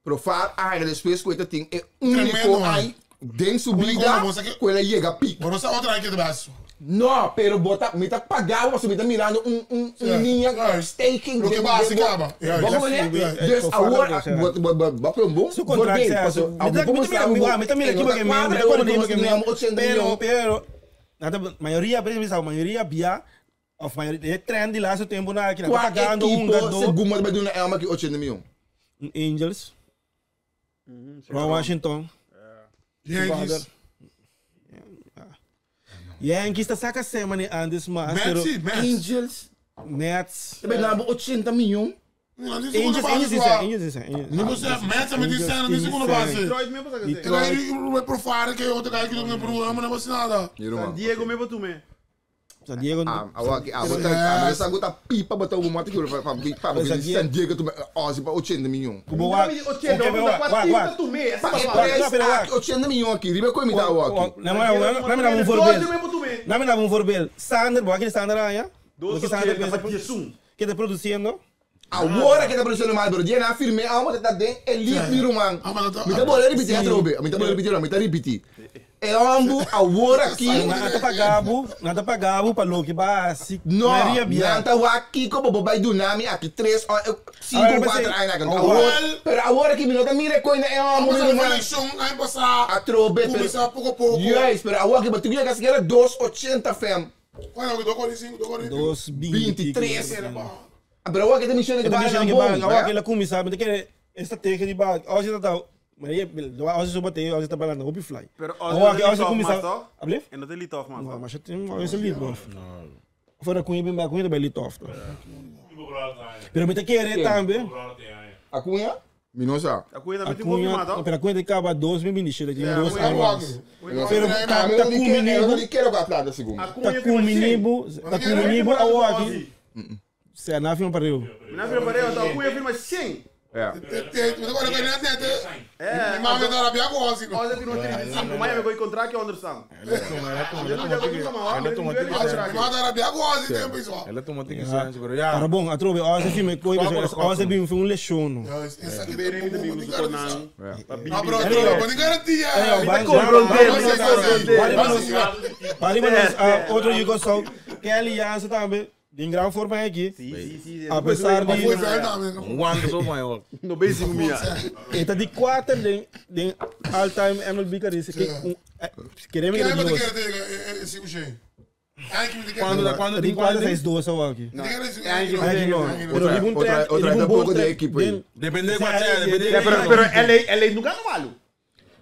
Pero far aña despues ku e ta tin e Tremendo, úniko man. ai den su Úniko, bida bo sa ke- ku el a yega pik. Bo no sa otro ai ke ta baso. No, pero bo ta, mi ta paga bo pasobra mi ta mirando un, un, un Ja. liña Ja. stijging. Loke den- bo hasi den bo- kaba. Ja, Bo ja. comprende? Ja. Dus Por favor, awor, o sea. bo, bo, bo, bo por un bon Su contract, voorbeeld, o sea, paso, mi awor ta- bo mi ta mira- sabi mi bo- wa- mi ta mira e no ekipo ta ke mi- cuadra, mi ta awor kore bo ekipo ke mi- mira 80 pero, miljoen. pero, nada, mayoria, por ejemplo, mayoria bia, of mayoria, e trend di laatste tempo na aki, na Qua pagando un equipo, gador. segun bo ta bai duna Elma ki 80 miljoen? Angels. Ron Washington. Yankees. Yankees ta saca semana antes mas, pero Mets, sí, Mets. Angels. Mets. Ta bai duna bo 80 miljoen? Angels, Angels is Angels is Angels. Não você Mets me disse não disse segunda base. Detroit mesmo sa kasi. Ele vai pro fora que outro cara que não pro ama não você nada. San Diego mesmo tu me. San Diego. Ah, awor aki, ah, bo ta, ah, bo sa ku ta pipa bo ta un mata ki pa pa pa pa San Diego tu Ozzy pa 80 miljoen. Kubo wak. 80, Wak, wak. tu me. Pa e Wak, prijs wak, wak. aki 80 miljoen aki, riba koe mi ta awor aki. Na mi dá um voorbeeld. Na mi dá um voorbeeld. Sander, bo aquele Sander aí, Dos que Sander 80 pa pensa 11. que tá produzindo. Awor aki ta produciendo mal, pero dia nan firme amo ta den elite mi ruman. Ah, maar dat- Mi ta bolbe ripiti atrobe, mi ta bolbe ripiti, mi ta ripiti. E hombu awor aki Nada pagabo, nada pagabo pa loke basi. No, Maria Bia. nan ta wak kiko bo bo bai duna mi aki 3 o 5 Agora, 4 mas- aña aki. Oh, Awor, wel. pero awor aki mi no ta mira koe na e hombu Vamos mi a ruman. eleição ano passado. Atrobe, pero Começar pouco a pouco. Juist, pero awor aki bo tu yega siquiera 2,80 fam. Qual é o 2,45, 2,45. 2, 20. 23. Ah, Pero awor aki ta menciona que Eu também bala chego bom, que agora né? que ela começa, mas que estratégia de ba, hoje tá Maria, hoje só bateu, hoje tá balando, hope fly. Pero hoje Agora que não hoje tem começa. mais, tó? Ablef? En dat is litof, man. Não, mas eu tenho hoje é off. Fora com ele, bem com ele bem litof. Pero me te querer também. A cunha? Mi no sa. A cunha também A tem cunha, confirmado. pero a cunha acaba 2027, tem dois É, anos. Pero Pero Ah, tá mi tá no com di kere, menino, no di kere com a plata segundo. A cunha tá com menino, tá com menino agora aqui. Se a nave não parou. Minha filha pareu, então a cunha firma 100. É. É. Mama da Arabia com assim. Olha, firma 35, mas eu vou encontrar que understand. Ela toma tique Mama da Arabia com assim tempo isso. Ela toma tique chance, pero ya. Para bom, a trove, hoje filme coi, hoje bem foi um lechono. Essa aqui é bom. Ah, Ah, bro, bro, não garantia. Arriba nos outro digo só que a aliança também de grande forma aqui. Sim, sim, sim. Apesar de Foi velho também. Um guante só maior. No basic minha. Eta de quatro de de all time MLB career que queremos Quem que é que duas. quer ter esse o Ai que me quer. Quando quando Tem tem quatro quando seis duas só aqui. É, Aqui não. Pero Outra- riba um outra- trend, outra riba um pouco bom de trend. equipe aí. Depende de qual é, depende de Pero, pero LA, LA nunca no malo.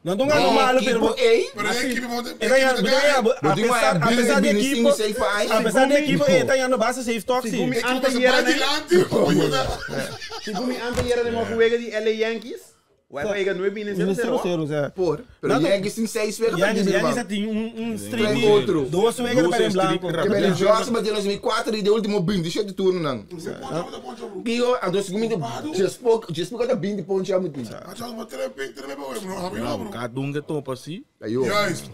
Não tô ganhando malo, Equipo pero A. Pero a equipe vão Eta ganhando, Bo di apesar uma apesar de Bini, equipe, cinco, seis, faz. apesar de equipe, eta ganhando basta safe talk sim. Segundo me antes era de uma juega de LA Yankees. Vai pegar 9 em 0 0 0, zero. Por. Pero Nada. Yankees tem 6 vezes Yankees, pra Yankees tem um streak. Tem outro. Duas vezes para em branco. Que bem, Johnson bateu em 2004 e deu último 27 turno não. Kio, a dois segundos, just pouco, just pouco da 20 pontos já muito. Cada um que topa assim. Aí, ó.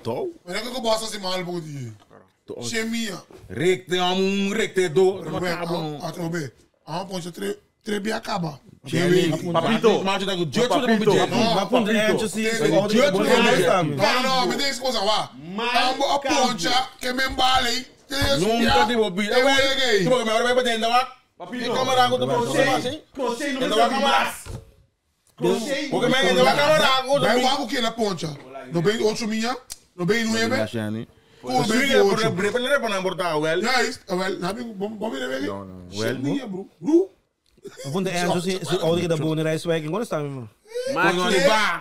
Tô. Mas é que eu gosto assim mal pouco de. Chemia. Recte, um recte do. Ah, ponte tre tre acaba. Papito. Macho da Judge do Papito. Mas com Angels sim, Não, não, me diz coisa lá. Ambo a poncha que me embale. Nunca tipo bi. Eu peguei. Tipo que me vai bater ainda lá. Papito. Câmera com tu Crochet não Ainda vai câmera. Porque me ainda vai câmera com Vai o que na poncha. No bem 8 minha, no bem 9. Com bem 8. Well. Ja, is, wel, heb ik, bom, bom, Não, não. Wel, bro. Bro. Vond de Enzo si si ouder da bone Rijswijk en está man. Machi,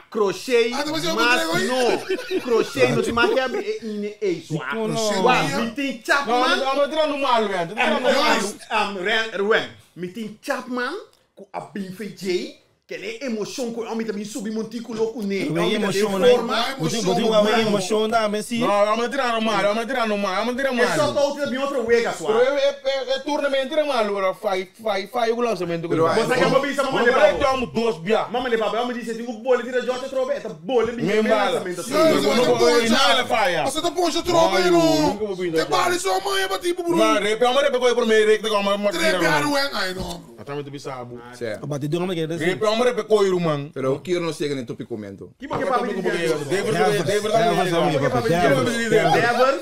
crochet, Ah, mas eu mas vou no. Crochet, no te marca abre e ine e swa. Crochet, Wa, minha. mi tin No, Chapman. I'm tirando malo, man. Tirando malo. Ren, Ren, mi tin Chapman ku a binfe J, que é emoção ku homem também subi montículo ku ne. Wij emotion forma. Você você uma emoção da mas si. No, I'm tirando malo, I'm tirando malo, I'm tirando É só malo. tá outra bem outra wega swa. Pero é é tournament tira malo, bro. Fai fai fai o lançamento. Pero, Você quer uma bisa, mamãe Mas leva. eu dois bia. Mamãe leva, eu me disse, tem um bolo tira Jorge trobe, é bolo bem Me embala. lançamento. Não, Não, você não, tá não, não, falha. Você tá poncha tropa aí, Não, nunca vou não. pintar, Te bale sua mãe, é tipo, Não, bro. repe, I'm repe coi por meio, repe com uma Trepe arueng, ai, não. Até muito bisabu. Certo. Bate deu uma que Repe, I'm repe coi man. Pero eu quero não chegar nem topico comento. Que porque papi Devers, Devers, Devers, Devers,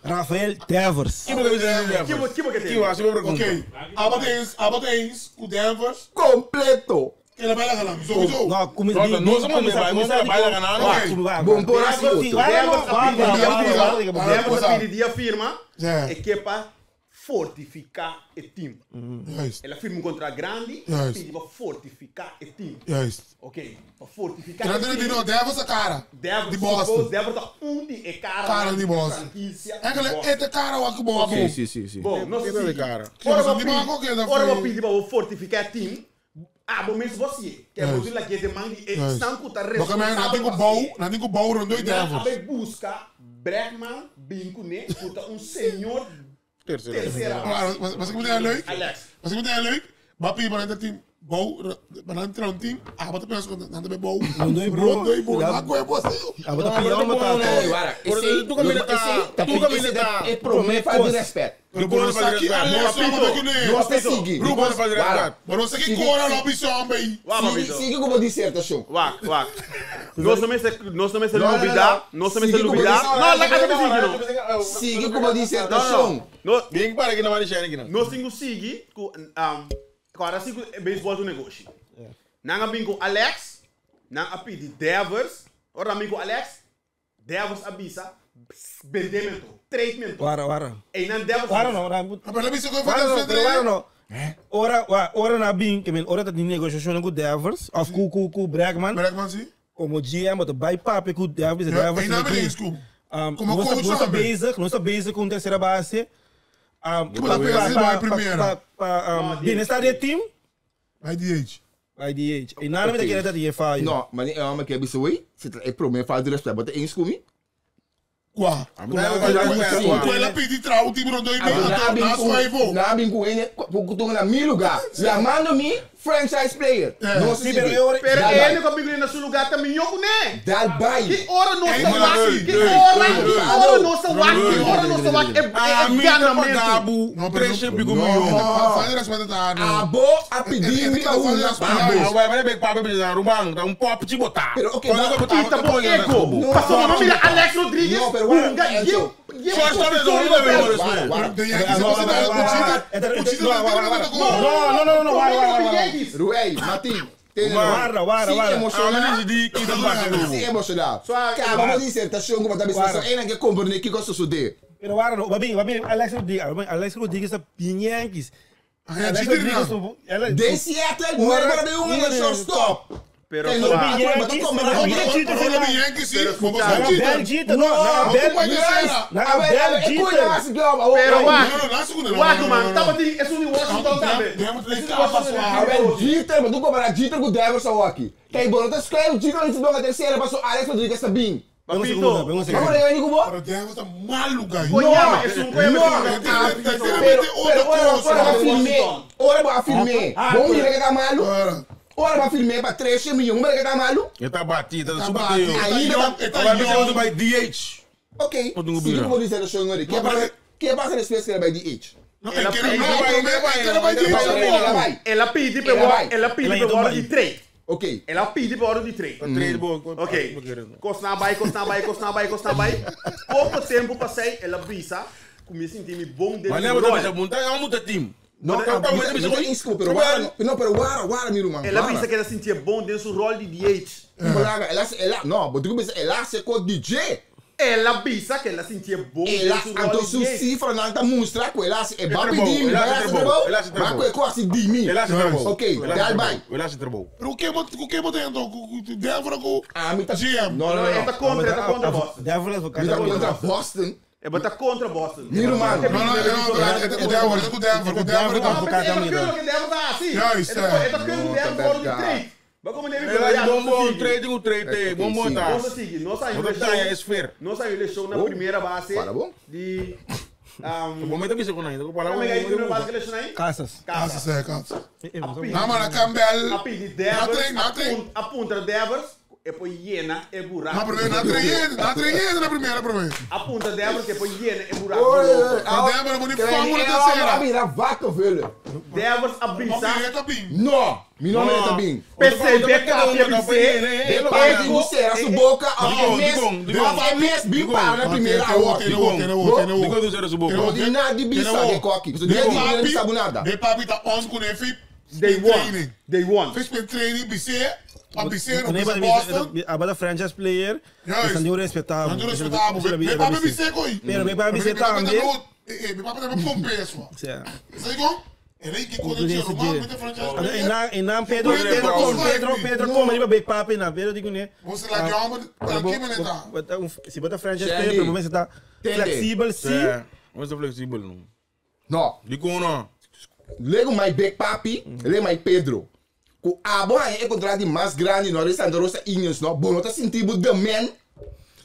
Rafael Devers. Que porque que porque tem? Que eu acho que eu Ok. Abat eens, abat eens, ku Danvers. Completo. Que ela vai lá ganar, sowieso. No, come No, no, no, vai ganar, Bom por assim outro. Devers a pedir a firma, É. é que é para fortificar o time. Juist, Ela firma um contrato grande, Juist. pedi para fortificar o time. juist. Ok, para fortificar Ela o tem time. de Devers a cara. Devers, De Boston. Devers tá um de é cara. Cara de Boston. Franquia. Eigenlijk, é de cara o que bom. Sim, sim, sim, sim. Bom, nós Que cara. Ora, Sim, vou mas pedir, qual que é da ora, vou frente? pedir para fortificar o time. Ah, bom, mesmo você. Que é Juist. você lá que é demanda e Juist. stanco tá Porque men, não tem que bouw, não tem que bouw rond de Devers. Abe busca Bregman Bincune, puta um senhor Terceira. terceira. Maar was ik meteen leuk? Alex. Was ik meteen leuk? Bapi, maar dat team bouw, maar dan trouwens team, ah, wat de mensen dan bij bouw. Rondoi bouw. Rondoi bouw. Maar gooi bos. Ah, wat een piano Ei, tá. Wara, Pero tu camina tá. Tu camina tá. É promessa de respeito. Pero saki Alex, maar ik nee. Nós te sigue. Grupo de fazer Wara. Maar nós aqui cora lobby som bij. Wá, Sigue, papito. sigue como dissertação. Wá, wá. Nós também se nós também se Não, não, lubidar, não. nós também se Sigue como lubidar. disse- Não, lá casa me sigue, não. Sigue como dissertação. Não, Bem que para aqui na Marichane aqui não. nós temos que com agora sim com beisebol do negócio. Nanga bem com Alex, nanga pedi Devers, ora bem com Alex, Devers abisa, vendimento, treatment. Wara, wara. E nan Devers. Wara no, wara. Maar lobby zo Wara no, pero wara van no. Ora, wa, ora na bin, que men ora tá de negociação com Devers, of ku ku ku Bregman, Bregman zie. como GM, wat bij papi ku Devers, Ja, Devers. en nou ben ik school. Como Nós coach nós tá também. bezig, nós tá bezig com terceira base. Maar dat is bij primeira. Bienestar do team, Bij DH. bij DH. E nada me tá querendo dat je falha. Não, mas é uma que é bicho aí. Se é promessa de respeito, bota em comigo. Qua. Quella pedi trouw team rondoi bij. Na schuivo. Na bem com ele, porque tu na meu lugar. Chamando-me franchise player. Não se Sim, pero sigue. eu Pero Dá ele vai. comigo na seu lugar também eu né. Dá vai. Que hora nós Ei, wak, mano, que ei, hora, ei, que ei, hora nós wak, que hora nós wak é A é mim tá ganamento. pagabo. Não, pero Três não- pico Não. milhão. Faz respeito daar. Abo a pedir me Ah, uma. Vai vai bem papo precisar Ruban, dá um pop te botar. Pero, ok, Quando mas- eu botar, Ita bo ego. Passou uma mira Alex Rodrigues. Não, pero guarda, Unga, Enzo. eu eu Só está resolvido, meu irmão. Wara, De Yankees, você dá No, no, no, no, wara, wara, wara. Ruei, Martin. Guarda, guarda, Se guarda. emocionar. de que tá batendo. Se emocionar. Acaba de dissertação como tá Guarda. pensando. Ainda que compreender que gosto de. Pero wara no, babing, babing, Alex Rodrigues, Alex Rodrigues tá bem Yankees. Alex Rodrigues, ela De Seattle, não era de um shortstop. Pero Tem só- no Yankees, Yankees, Bel Jeter, no, na Bel na Bel Jeter. Pero Não, wak. não, na segunda. Wak man, tava de é um Washington também. Awel, Jeter, mas tu comparar Jeter com o Devers ao aqui. Quem bom, não escreve o Jeter antes de terceira, passou Alex Rodrigues também. Pega um segundo, pega um Vamos segundo. ver, Nico, bom? Pero Devers tá maluco aí. Não, é um Pero, pero, ora, ora, afirmei. Ora, afirmei. Bom, mira que tá malu. Ora, afirmei para 13 milhões, mira que tá malu. Ele tá batido, tá Tá super batido. Ainda tá Vai ver se vai DH. Ok. Pode não Siga virar. como dizer o senhor. Que passa depois que ele vai DH? Não, eu quero não, eu quero vai Ela DH. vai. Ela pede Ela para vai. ela pede Ela para então hora vai. de trade. Ok. Ela pede para hora de trade. Três bom. Ok. Costa vai, costa vai, costa vai, costa vai. Pouco tempo passei, ela brisa. Comecei a sentir-me bom dentro Mas do lembra rol. da montanha, é um muito time. Não, Não, tá muito não, não, pero guarda, não, pero guarda, guarda, meu irmão. Ela brisa que ela sentia bom dentro do rol de DH. Ela, ela, não, mas tu começa, ela secou DJ. El a bisa ku el a sintié bon den El a, su ròl anto di su DH. sifranan ta mustra ku el a hasi e E babi trabou, di mi, el a bai hasi hasi trabou, trabou, el a hasi ma trabou. ku e ku hasi di mi. El a hasi trabou. Ok, El a hasi dal trabou. bai. El a hasi trabou. Pero ku ke bo, ku ke bo ta anto? Ku ku Denver o ku Ami ta GM? No, no, No, e ta no. kontra, e ta kontra Boston. Devil Mi advocado. ta kontra Boston. E ta kontra Boston. Mi ruman. No, no, no, no, e ta ku Denver, e ta ku Denver, ku Denver e ta. No, pero e ta keu loke Denver ta hasi. Juist, E ta ja. e ta keu ku No, Denver ta for di bèrdat. trade. Ba komo Denver El a ya, bon nos bon sigui. trade ku trade, bon bon sí. ta. Nos a sigui, nos a Bo ta daña e sfeer. Nos a leshon na Oh, primera base para bon. di Bo meta bisa ku nai, ku palabra. Como é que é primeira base que leshon aí? Casas. Kansas, é, Kansas. A Na mano, Campbell. A pidi Na Devers, trem, na trem. a punta Devers, e poi llena e buraco. Na primeira, na trem, na trem, na primeira, primeira. A punta Devers, e poi llena e buraco. Oi, oi, Na Denver, bo ni fama na terceira. Mira, vaca, velho. Devers a Mas bisa. ele tá bem. No, mi nome é Tabim. PCB, KPBC, Ele para de serra sua boca, Digo, ao mês, digo, digo. ao mês, bem para na primeira Tem hora. tem tem Digo do zero su boca. Não tem nada de bisa de coque. Você De não papi, sabe nada. de papi tá on com ele, fi. Day one. Training. Day one. Fez training, BC, a BC, não Nem precisa Boston. Abada franchise player. Juist. Is niet respectabel. Não respeitava. Me papi BC coi. Pero me papi BC também. Me papi também com peso. Ja. Sabe como? Ele que quando tinha Romano, muita franchise player. En naam Pedro, Pedro, Pedro, Pedro, kom maar niet bij papi na. Pedro digo né. Você lá que homem, tá aqui, menino. Se bota franchise Sandy. player, pelo menos tá Tende. flexível, sim. É, mas é flexível não. No, Digo não. lego my big papi, lego my Pedro. Ku abo aí é contrato mais grande no Santa Rosa Indians, no. Bom, não tá sentindo the man.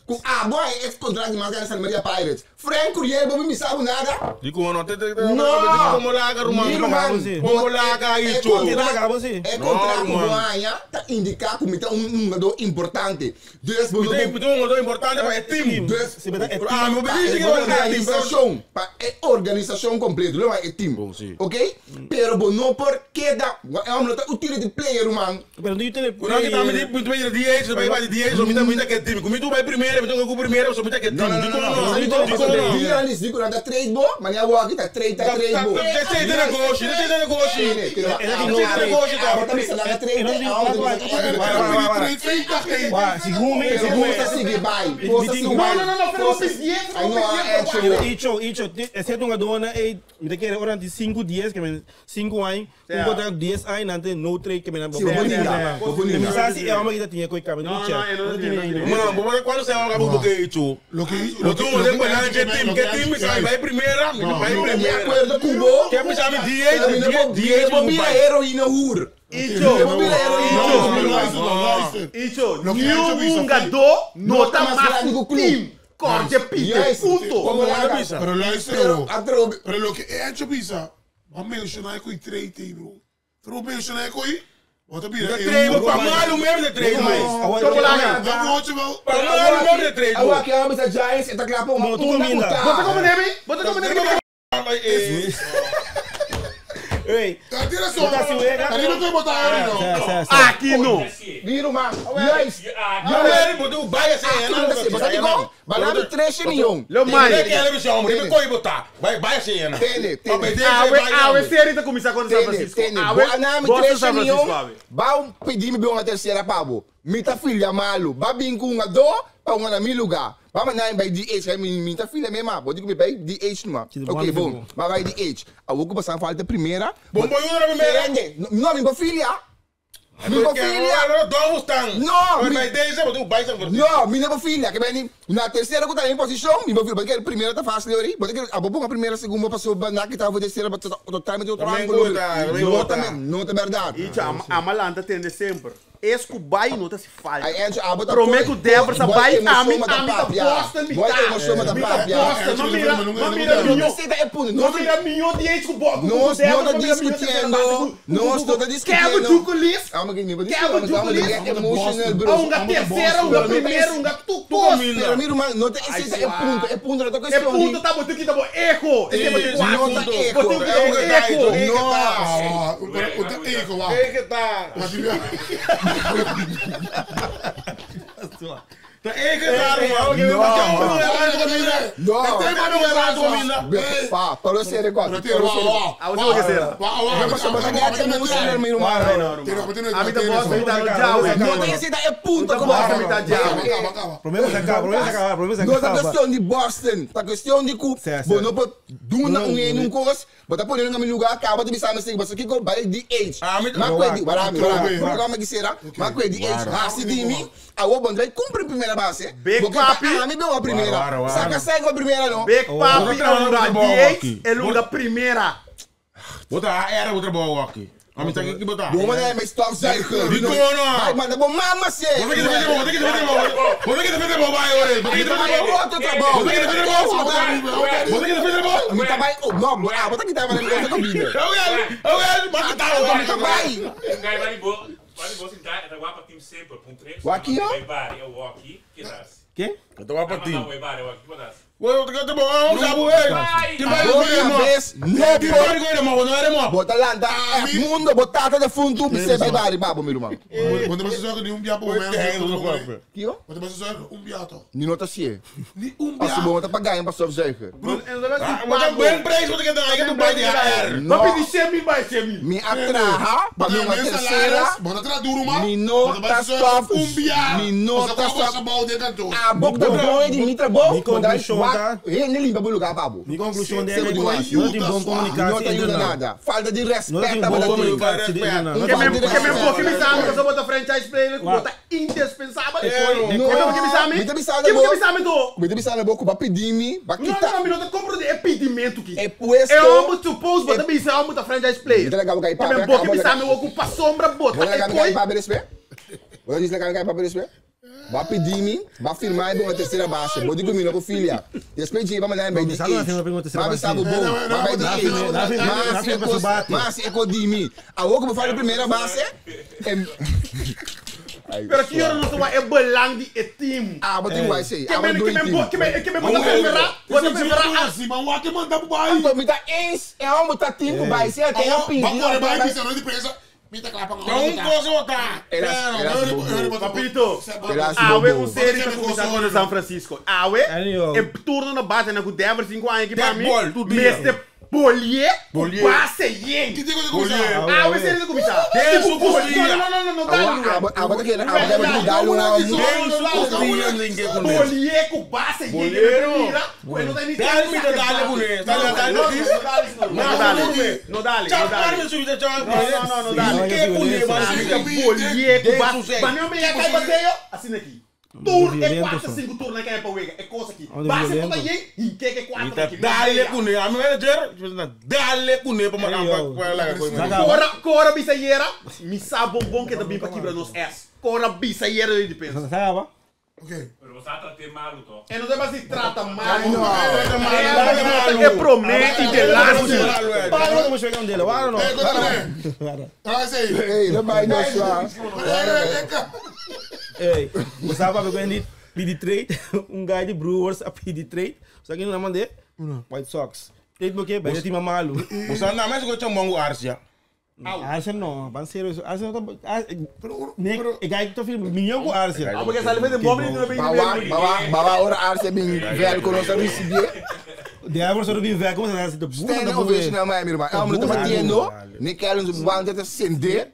Ku abo aí é contrato mais grande Santa Maria Pirates. Frank Curiel, bom, me sabe nada. Digo não, te te No. como laga rumano. Mi ruman. Como laga É isso. contrato, Sim. é No, contrato ruman. boanha, tá indicar que tá jogador importante. Dus, bom, Tem um jogador importante para o time. Dus, Se bota é Ah, meu Pa bebê, que vai ter time. organização, pa é organização completa, não é time. Bom, sim. Ok? Pero bo no por queda, é um nota utility player, man. Pero não tem Quando que tá me di, muito bem de DH, vai vai de DH, só me dá muito que time. Comigo tu vai primeiro, me tenho que primeiro, só me dá que time. No, no, Digo no, no. não, digo não. Diga ali, digo na trade bo, mas eu aqui tá trade, tá trade bo. Esse é de negócio, esse é de negócio. Esse é negócio, tá? Bota me na trade, Trade, feita, trade. Wah, segundo, Pero segundo. possa seguir, vai. Possa seguir. No, no, no, no, pero você Ai, não, é Icho, Icho, esse é um dona e me quer ora de 5 dias que men 5 anos, um contrato 10 anos, não tem no trade que men Sim, vou ningar, vou Me ningar. sabe é uma que tinha coi cabelo, Não, não, eu não tinha, não tinha. Mano, vamos quando você vai acabar porque isso. Lo que Lo que você vai que time, que time sai vai primeira, vai De primeira. acordo com o Quer me chamar DH, DH, Vou virar heroína hur. Icho, Vou virar heroína hur. Icho, Lo que é nenhum isso, jogador não tá mais mais grande que o clube. time. Corte, Peter, Yes. ponto. Como lá, Pero luister, Pero, bro. atro, Pero lo que é hecho pisa, maar mencionar que trade, bro. Pero mencionar que wat heb je? Treino para malo mesmo de treino. Dat moet je wel. Para malo mesmo de treino. Agora que é o Giants, está claro, uma tu combina. Bota como neme, bota como neme. Ei, Dat is zo. Bota assim, é, Dat is ook botar sim, sim. Aqui não. Vira uma. Juist. Não, botou o Bahia sem Aqui não tá Você digo, balame 3 milhões. Leo Mai. Mai. Que ele me chama, ele coi botar. Vai, vai sem ana. Tene, tene. A série tá começar contra São Tene, Francisco. tene. Awe, Boa nome Boston, 3 São Francisco, milhões. awe. Ba pedir me uma terceira pabo. Mita filha malo. Ba bem com uma dor, pa uma na mi lugar. Ba mandar by DH, mi mita filha mesmo. Vou dizer que by DH numa. Ok, bom. Ba by DH. A vou passar falta primeira. Bom, bom, na primeira. Tene. Não, minha filha. Minha filha. Não, No, mas deze, botou o Bahia São Francisco. No, mi não filha, que bem na terceira que tá em posição, mi filha, porque a primeira tá fácil ali, porque a boa a primeira, segunda passou na que tava terceira, totalmente outro Também ângulo. conta, também Não, conta. também, não é verdade. Icho, a Malanta tende sempre. Esco bai não tá se falha. Aí entra a bota Prometo Devers a bai a mim a mim tá Boston me Boa tá. emoção da Me tá papia. Boston, não mira, não mira Não milhão. sei é ponto. Não Não mira milhão de esco bo. Nós não tá discutindo. Nós não tá discutindo. Kevin Dukulis. Ah, mas que Kevin Dukulis. emotional, A bro. uma terceira, uma primeira, uma tu Pero mira, man, não tá esse é ponto, é ponto, não tá É questão. ponto, tá botando que tá bom. Erro. Esse é botando Não tá erro. Botando que tá bom. Erro. Nossa. O ego, wa. É que tá. Ta e que tá arrumado. No. No. No. Tem mais um rato comigo. Pa, para você recorda. Pero tira, wa, Ah, você vai dizer. wa, wa, Não, mas você ganha que não sei meu irmão. A mim tá bosta, me tá no diabo. Não tem esse é ponto Tá como. bosta, me tá diabo. Acaba, acaba. Problema se acaba, problema se acaba, problema se Não tá acaba. questão de Boston, tá questão de cu. Certo, Bom, certo. não pode duna um em um coisa, bota por no meu lugar, acaba de pensar assim, mas aqui com vai de age. Ah, me- Mas com de, barami, barami, Ok. como é que será? Mas com de age, assim de mim, a o bom vai cumprir primeira base. Big Porque papi. A mim deu a primeira. Wara, wara. Saca segue a primeira não. Big Papi Bota é um da bola 10, aqui. ele um da primeira. Bota a era outra bola aqui. A mim tá aqui que botar. Bom, mas é, mas stop zuigen. Di kono. Vai, manda bom mama se. Bota aqui defender bola, bota aqui defender bola. Bota aqui defender bola, vai, ore. Bota aqui defender bola. Outro trabalho. Bota aqui defender bola. Bota aqui defender bola. Mi tabay, oh, no, ah, bota aqui tava na negócio comigo. Eu quero, eu quero, mas que tal? Mi tabay. Guy, waar die bo, waar die bo sinta, é guapa team sempre, ponto 3. Waki, ó? Vai bar, eu walkie, que das. Quem? Eu tô pra ti. Vai bar, eu walkie, que das. Oi, eu tô bom, sabe, ei. Que vai Outra vez, no Que por. vai agora, irmão, não era, irmão. Bota lá, dá mundo, botata de fundo, você vai bar, babo, meu irmão. Quando você joga ni um biapo, Tem outro corpo. Aqui, ó. Quando você joga um biato. Ni nota se. Ni um Als je biato. bom, tá pagando pra stofzuigen. Mas é bem preço, bota que dá, que tu vai de AR. No. Papi de 100 mil vai 100 mil. Mi atraha, pa mi uma terceira. Bota tra duro, ma. Mi no ta stof. Um biato. Mi no ta stof. stof. A boca do bom de mitra bom. Mi conclusão tá- Ele nem limpa o lugar, babo. Minha conclusão dele é Não que não tem bom comunicação Não te ajuda entre nós. nada. Falta de Não respeito, tem bom bota comunicação entre nós. Não Que falta me de que me respeito. que me sabe que eu sou bota franchise player que bota indispensável. Não. Que me sabe? Me tá pensando, Que bo. me sabe do? Me tá pensando, boco, pra pedir-me, pra Não, não, quitar. não, me não te compro de impedimento aqui. É puesto. Eu amo suppose, bota me isso, eu amo da franchise player. Me tá legal, cai Que pa, me bo que me sabe eu ocupa sombra bota. Vou É legar coi. me para respeito. Vou dizer legal para respeito. Vai pedir-me, vai firmar e uma terceira base. Vou dizer comigo, filha. Depois de vai mandar bem de sabe na firma pra uma terceira Mas base. sabe bom, vai Não, de não, não, age. não, não, Mas na firma pra bate. mas é de mim. A outra que fala primeira base é Pero que eu não sou é belang de e team. Ah, mas tem vai ser. Que Ah, me mas que me bo que me que me bota preferar, bota preferar. Assim, mas o que manda pro bairro. Então, me dá ens, é uma tá tempo vai ser até a pin. Vai correr, vai, pisa, não de presa. Me tá clapa. Então, um coisa botar. Papito. Ah, Awe um série que começar contra São Francisco. Awe Anyway. é turno na base na com Denver 5 anos aqui para mim. Dead ball, tudo dia. Meste Bollier, Bollier. base yen. Que digo de começar? Awe série de começar. Tem Tipo, sucostia. Não, não, não, não, não, Ah, ah, bota aqui, ah, bota aqui, dá uma. Tem sucostia, ninguém com ele. Bollier com base yen. Bollier. Não dá nem Dá-lhe, me dá-lhe, mulher. Dá-lhe, dá-lhe, Não, Não, dá-lhe. Não dá-lhe. Tchau, Não dá-lhe. para, subida, tchau. Não, não, não, dá-lhe. Que com ele, mas Bollier com base. Deus, Mas não me cai bateio. Assim aqui. Turno é Violento, 4, só. 5 turno que é para wega. É coisa aqui. Onde Base violento. conta yen e que é 4 aqui. Dá-lhe com ele. A minha manager, dá-lhe com ele para Ei, mandar yo. para lá. Zaga. Cora, cora bisayera, mi sa bonbon que também para quebrar nos S. Cora bisayera de pensa. Sabe? Ok. Pero você tá te malo, toch? E não deve se trata mal. Não, É promete de laço. Para, não vamos pegar um dele. Para, não. Ei, continue. Traz aí. Ei, não vai não só. Ei, você sabe para quando PD trade, um guy de Brewers a PD trade. Sabe quem não mandei? White Sox. Trade porque bem time malo. Você não mais gosta de mango arcia. Arsenal não, van sério, Arsenal tá Nee, ik ga toch veel miljoen com Arsenal. Ah, porque essa leva de bomba e não vem Bawa, bawa, bawa ora arse bin vel conosco receber. De Everson do Viver, como você tá de Stand ovation na minha irmã. Eu não tô batendo, nem quero um bando de acender.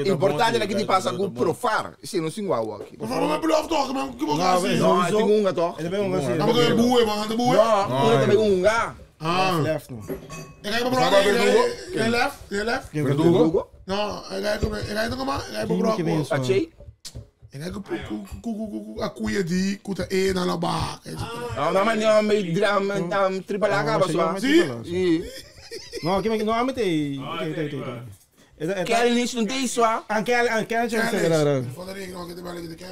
Importante é que te passa com profar. Se não se igual aqui. Por favor, me beloof toch, man. Que bom assim. Não, tem um gato. Ele vem um assim. Dan moet ik boeien, man. De boeien. Não, também um gato. Ah. Left, no. Ik ga je bro. Je left, je left. Verdugo. No, ik ga ik ga nog maar, ik ga Quem que vem bro. isso? Achei. Ik ga ku ku ku ku a kuia di kuta e na la ba. Não, não, mas não, me dram, um, tripalaga, pessoal. Sim? No, que no, amete. Te, te, te. Quero nisso, não tem isso, ah. Anche anche anche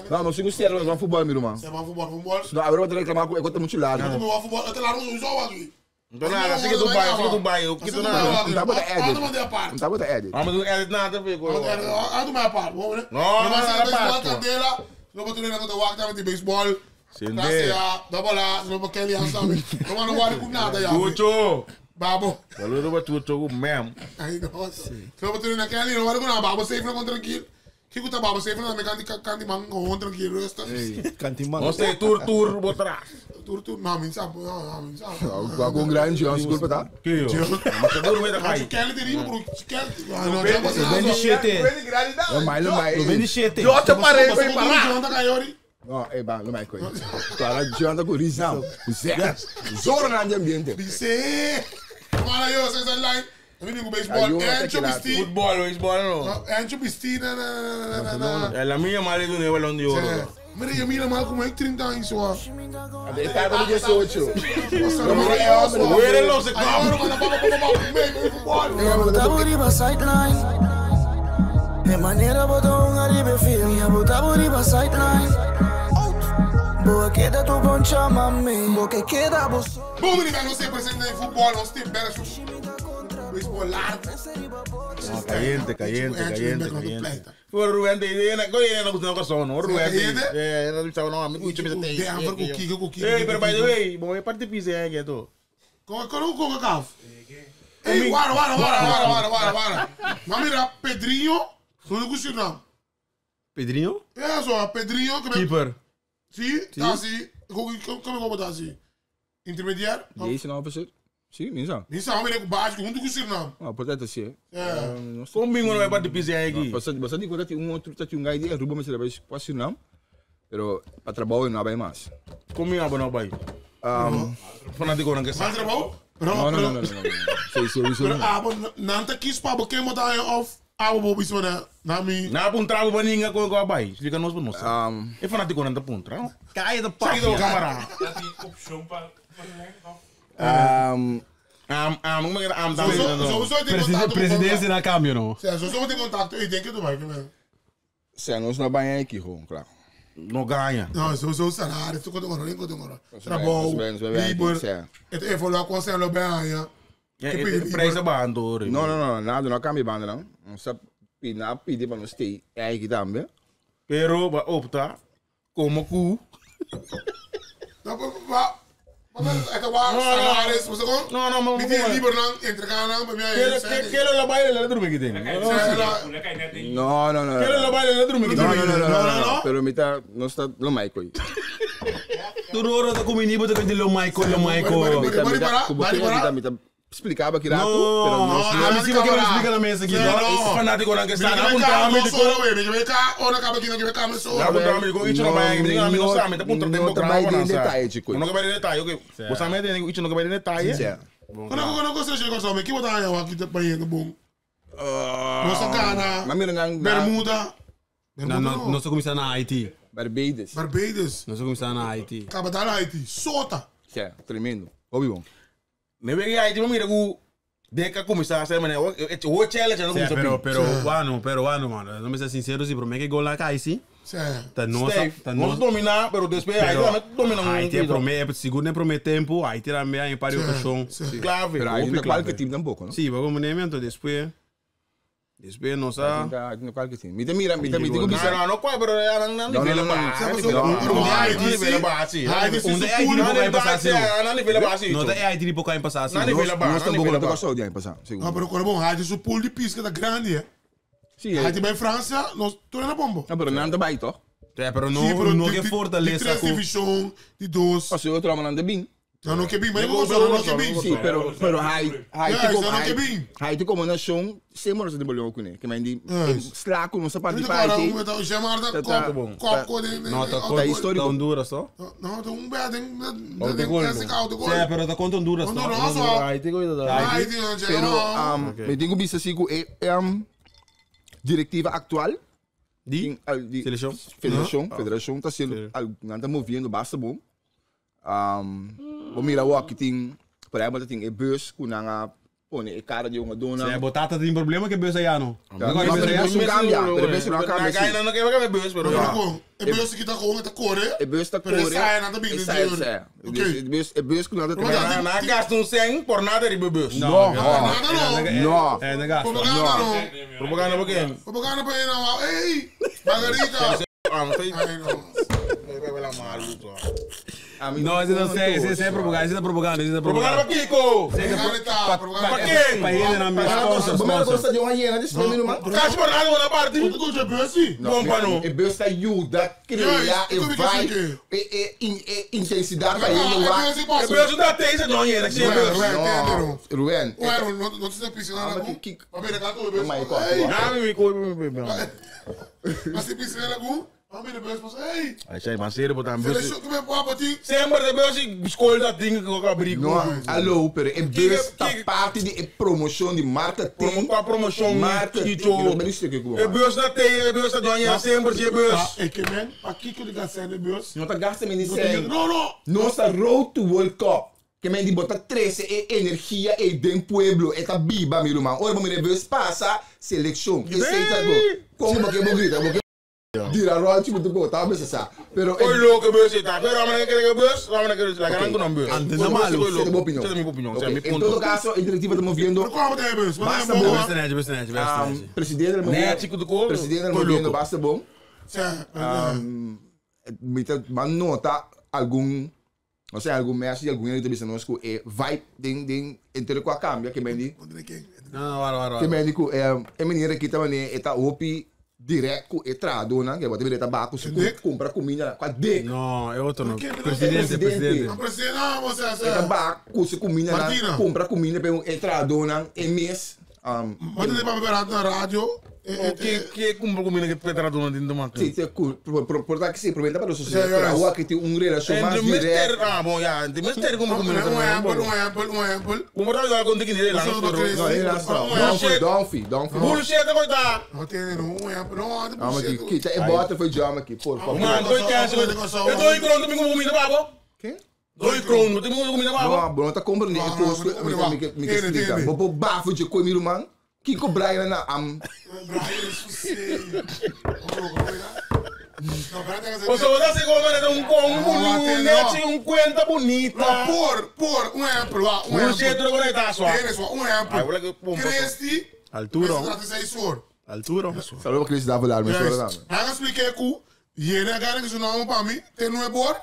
Não, não sigo sério, não futebol, meu irmão. Você vai futebol, futebol. Não, agora eu vou reclamar com eu tô muito largo. Como eu futebol, até lá no sowieso aqui. Então nada, assim que tu vai, assim que tu vai, o que tu nada. Não tá botando edit. Não tá Não tá botando edit. Ah, mas não é nada, fico. Ah, doe maar apart. Não, não, não, apart. Candela, não vou treinar com o wakta met die baseball. Sinde. Classe A, double A, não vou Kelly sabe. Não não vou com nada já. Tucho. Babo. Saludo para Tucho, mesmo. Ai, nossa. Não vou treinar Kelly, não vou com nada. Babo safe não tranquilo. Kiko ta baba seven na me kanti kanti man gewoon tranquilo rustig. Kanti man. No sei, tour, tour, botras. Tour tour no min sa no min sa. Qua com grande Jean, desculpa, tá? Que yo? Mas seguro me da Mas cai. Kelly de riba bro. Kelly. Vende Não, mas não vai. Vende Eu te parei, foi parar. Jonathan Kayori. Não, é bom, não vai coisa. Claro, Jean tá com risão. Zé. Zora na ambiente. Dice. Mala yo, sa line. Eu vim com baseball. Ayun, até Encho que lá. Bisti. Futebol, beisebol, no. Encho Bisti na na na na. É la minha male do meu balão de ouro. Mira, eu mira mal como é 30 anos só. Ele tá com 18. Where los Ay, ahora Bota riba sideline. De manera botou um aribe feel. Ya bota riba sideline. Boa queda tu bom chama-me. Porque queda vos Bom, menina, não sei presente em futebol, não sei bem, beisebol largo. Caliente, caliente, caliente, caliente. Foi Rubén de Idena, ko yena gusto ko sono, Rubén de. Eh, no sabe no, me cuicho me te. Denver com Kiko, com Kiko. Ei, pero by the way, bom, é parte pise aí que to. Como como como caf? Ei, guarda, guarda, guarda, guarda, guarda, guarda. Mas mira, Pedrinho, não consigo não. Pedrinho? É só, Pedrinho que Keeper. Sim, tá assim. Como como tá assim? Intermediário? Jason officer. Sim, mesmo. Nem sabe como é baixo, como tu consigo não. Ah, portanto, sim. É. Como bingo não é parte pise aí aqui. Você você diz que outro tá um guy de Aruba, mas ele vai quase não. Pero para trabalho não vai mais. Como bingo não vai. Fanático não que Mas sabe. trabalho? Não, não, não, não, não. Sim, sim, sim. Pero abo, não tá quis para quem botar aí off, abo bobo isso né? Na mi. Na pun trago baninga ko ko bay. Explica nos nos. É fanático não tá pun trago. Cai da Sai do câmara. Dat die option pa. Am am como é que am também. Sowieso tem contato. Presidência na câmbio, não? Sim, sowieso tem contato. Eu tenho que tu vai, né? Se nós não vai aqui, claro. Não ganha. Não, sowieso salário, tu conta agora, nem conta agora. Trabalho, liber. Het evoluir com você no bem aí. É preço bando. Não, não, não, nada, não cambia banda não. Não sabe, não pedir para nós ter aqui também. Pero ba opta como cu. Não, ba mas é waar salaris, você com? Não, não, mas Me tem liber não, entregar não, para mim aí. Que lo baile le drume que tem. Não, não, não. Que lo baile le drume que tem. Não, não, não, não, Pero mita não está lo Michael. Tu oro tá com menino, tá com lo Michael, lo Michael. Mita, mita, explicava que rato, pero não. A mim sim que me explica na mesa aqui. Esse fanático não que está na punta, me digo. Ona acaba aqui, não que câmera só. Na punta, me digo, isso não vai, me digo, não sabe, tá punta tempo grava não detalhe, chico. Não que vai detalhe, ok. Você me tem isso não que vai detalhe. Quando quando você chega só, me que botar aí aqui tá bem bom. Nossa Gana. Bermuda. Não, não, nós começamos na Haiti. Barbados. Barbados. Nós começamos na Haiti. Acaba da Haiti, sota. É, tremendo. Óbvio bom. Me ve Haiti, me mira que deca começar a ser mané, o challenge não começa. Pero bueno, mano, não me ser sincero, se promete que gol lá cai, sim. Tá nossa, tá nós dominar, pero depois aí também domina um. Haiti promete, segundo nem promete tempo, Haiti também em pariu ocasião. Clave. Pero aí não qualquer time tampouco, não? Sim, vamos nem então depois. Depois nossa. Não qualquer time. Mita mira, mita mita Não, não, não qual, pero não não não não nível base. Não é Haiti pouco em passar assim. Não nível base. Nós tampouco não tá de passar. Ah, pero quando bom, Haiti su pool de pisca tá grande, é. Sim, Haiti bem França, nós tô na bomba. Não, pero não tá bem, toch? É, pero não não que fortaleza de três divisão, de dois. Mas o outro não anda bem. Não, não que bem, mas eu não que bem. Sim, pero Haiti Haiti como nação, sempre nós temos problema com ele. Que mas de slaco não sabe participar Haiti. Não, tá contra histórico. Honduras só? Não, tá um bem, tem esse caldo gol. Sim, pero tá contra Honduras só. Honduras só. Haiti coisa Haiti, pero me digo bisa assim que diretiva actual de seleção, federação, federação tá sendo, não tá movendo bastante bom. Vou mirar o que tem, por exemplo, tem e bus com a pone e cara de uma dona. Se botata tem problema que bus aí não. Agora bus não cambia, pero bus não cambia. Não quer que bus, pero E bus que tá com tá core. E bus tá core. Sai nada bem. Ok. E bus que nada tem. Na gasto um 100 por nada de bus. Não, não. Não. É, não gasta. Propaganda não. Propaganda por quem? Propaganda para ele não. Ei, Margarita. Ah, não sei. Ai, não. No, ese no sé, ese es propaganda, ese es propaganda, ese es Propaganda propaganda. pa Kiko! Propaganda, propaganda. Pa ken? Pa hende na mi sponsor, Bo mera sponsor. cosa de uma hiena, deixa eu ver, mano. Cash Bernardo Bonaparte. Você curte bus? Bom pa no. E bus ajuda, cria, Juist, e ik doe vai, het e, e, in, e intensidade para ele lá. E bus da tese não hiena, que bus. No, Ruben. Ué, não não se piscina Ah, na maar lagoa. kik- Maar ben ik altijd Maar je bus. komt, Hey, Na mi ko mi mi. mas se piscina na lagoa, maar ben de bus pas. Hey, Ai sai mas sério botar bus. seleção que me pô ti. Sempre de bus escolha da ding ko ka brigo. No, alô, pero e bus tá Kik- parte de e promoção de marketing. Promo pa promoção Marketing. Kiko. Ik ben niet stuk, E bus da tese, e bus da donha sempre de bus. Ik ben, aqui que liga sendo de bus. Não tá gastando nem Não, não. Nossa road to World Cup. Que men die bota 13 e energia e den pueblo e tá biba mi irmão. Ora, me bus passa seleção. E sei tá go. Como que vou gritar, porque Dira roll tipo do go, tá bem sa. Pero Oi louco bus tá. Pero amana que bus, amana que la gran con bus. Antes no malo. Essa é a minha opinião. Essa é minha opinião, essa é Ok, mi Em ponto. todo caso, a diretiva está movendo. Como de bus? Basta bom. Besta nete, besta nete, besta nete. Presidente Né, chico do couro. Presidente Oi, movendo louco. basta bom. Mas nota algum não sei, algum mestre, algum ele também conosco e vai den den entre com a cambia que me No, no, wara, wara. Que médico é é menina que também é tá opi direto e trado, né? Que bota tabaco, se compra comida com a D. No, é outro nome. Porque- Presidente, presidente. Presidente, não, você É tabaco, se comida, né? Martina. Compra comida para e trado, né? E mês. Mas tem para beber na rádio. Que que cumpre comigo que petra dona dentro do mato. Sim, sim, por por por que se aproveita para o social, Sim, para yes. o que tem um relação mais Entre direto. mister, ah, bom, já, entre mister como comigo Um exemplo, um exemplo, um exemplo. Como tá com que nem lá. Não, ele não está. Bullshit. Donfi, Donfi. Bullshit, coitado. Não tem nenhum exemplo, não, Ah, mas aqui, que é bota foi jam aqui, por favor. Mano, dois cash. Eu dou em crono, domingo comida babo. Quem? Dois crono, domingo comida babo. Não, bro, tá comprando Não, é não, custo, não, me não, me me não, explica. não. Bobo bafo de comer irmão. Kiko Brian na am. Brian, sossego. Não, Brian tem que O sea, você como era um com um net, um cuenta bonita. Não, por um exemplo, um Bullshit, exemplo. agora tá só. Eres um exemplo. Ai, olha que pompa. Cresti. Alturo. Trata seis horas. Alturo. Saludos Chris Davolar, me chora Juist. Hij expliquei que jene gana que não para mim, tem no bor.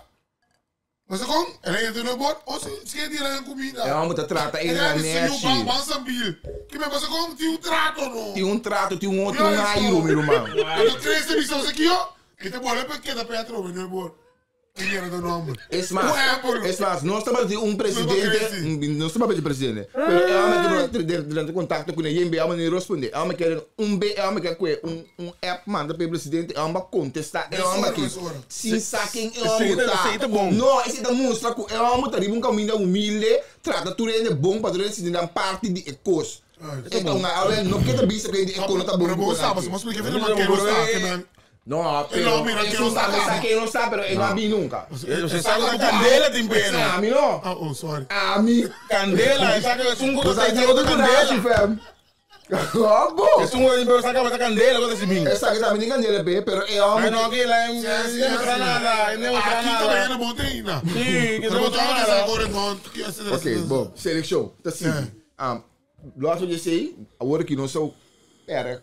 Mas como? Ele tem no bor, ou se se quer ir comida. É uma muita trata ele na net. Bang Que me passa como tem um trato no. Tem um trato, tem um outro um airo, meu irmão. Eu três emissões aqui, ó. E te bora para que da Petro, no bor. Que era do nome. Es más, es más, nós estamos de um presidente, nós estamos de presidente. Pero ela me quer durante contato com ele, ela me responde. Ela me quer um B, ela me quer um um app manda para o presidente, ela me contesta, ela me quer. Sim, saquem, ela me tá. Não, esse tá mostra que ela me tá um caminho humilde, trata tudo ele bom para tudo ele se dar parte de ecos. Então, ela não quer bisa que ele eco não tá bom. Pero vos sabes, mas porque ele não quer gostar, man. No, pero No, mira, que eso no sabe, sabe. sabe que no sabe, pero él no vi nunca. Você sabe que candela tem pena. A mí no. Ah, oh, sorry. A mí. Candela, sabe que é um Você gosto de tem outro candela. fam. Logo. É um gosto de saca candela, gosto de mim. Essa aqui também tem candela, bem, pero é homem. Ai, não, aqui lá não mostra nada, não mostra Aqui também nada. era bom treino. Sim, que Pero não vou mostra tomar nada. agora não. que essa- Ok, bom, seleção. Tá assim. Logo eu sei, agora que não sou era.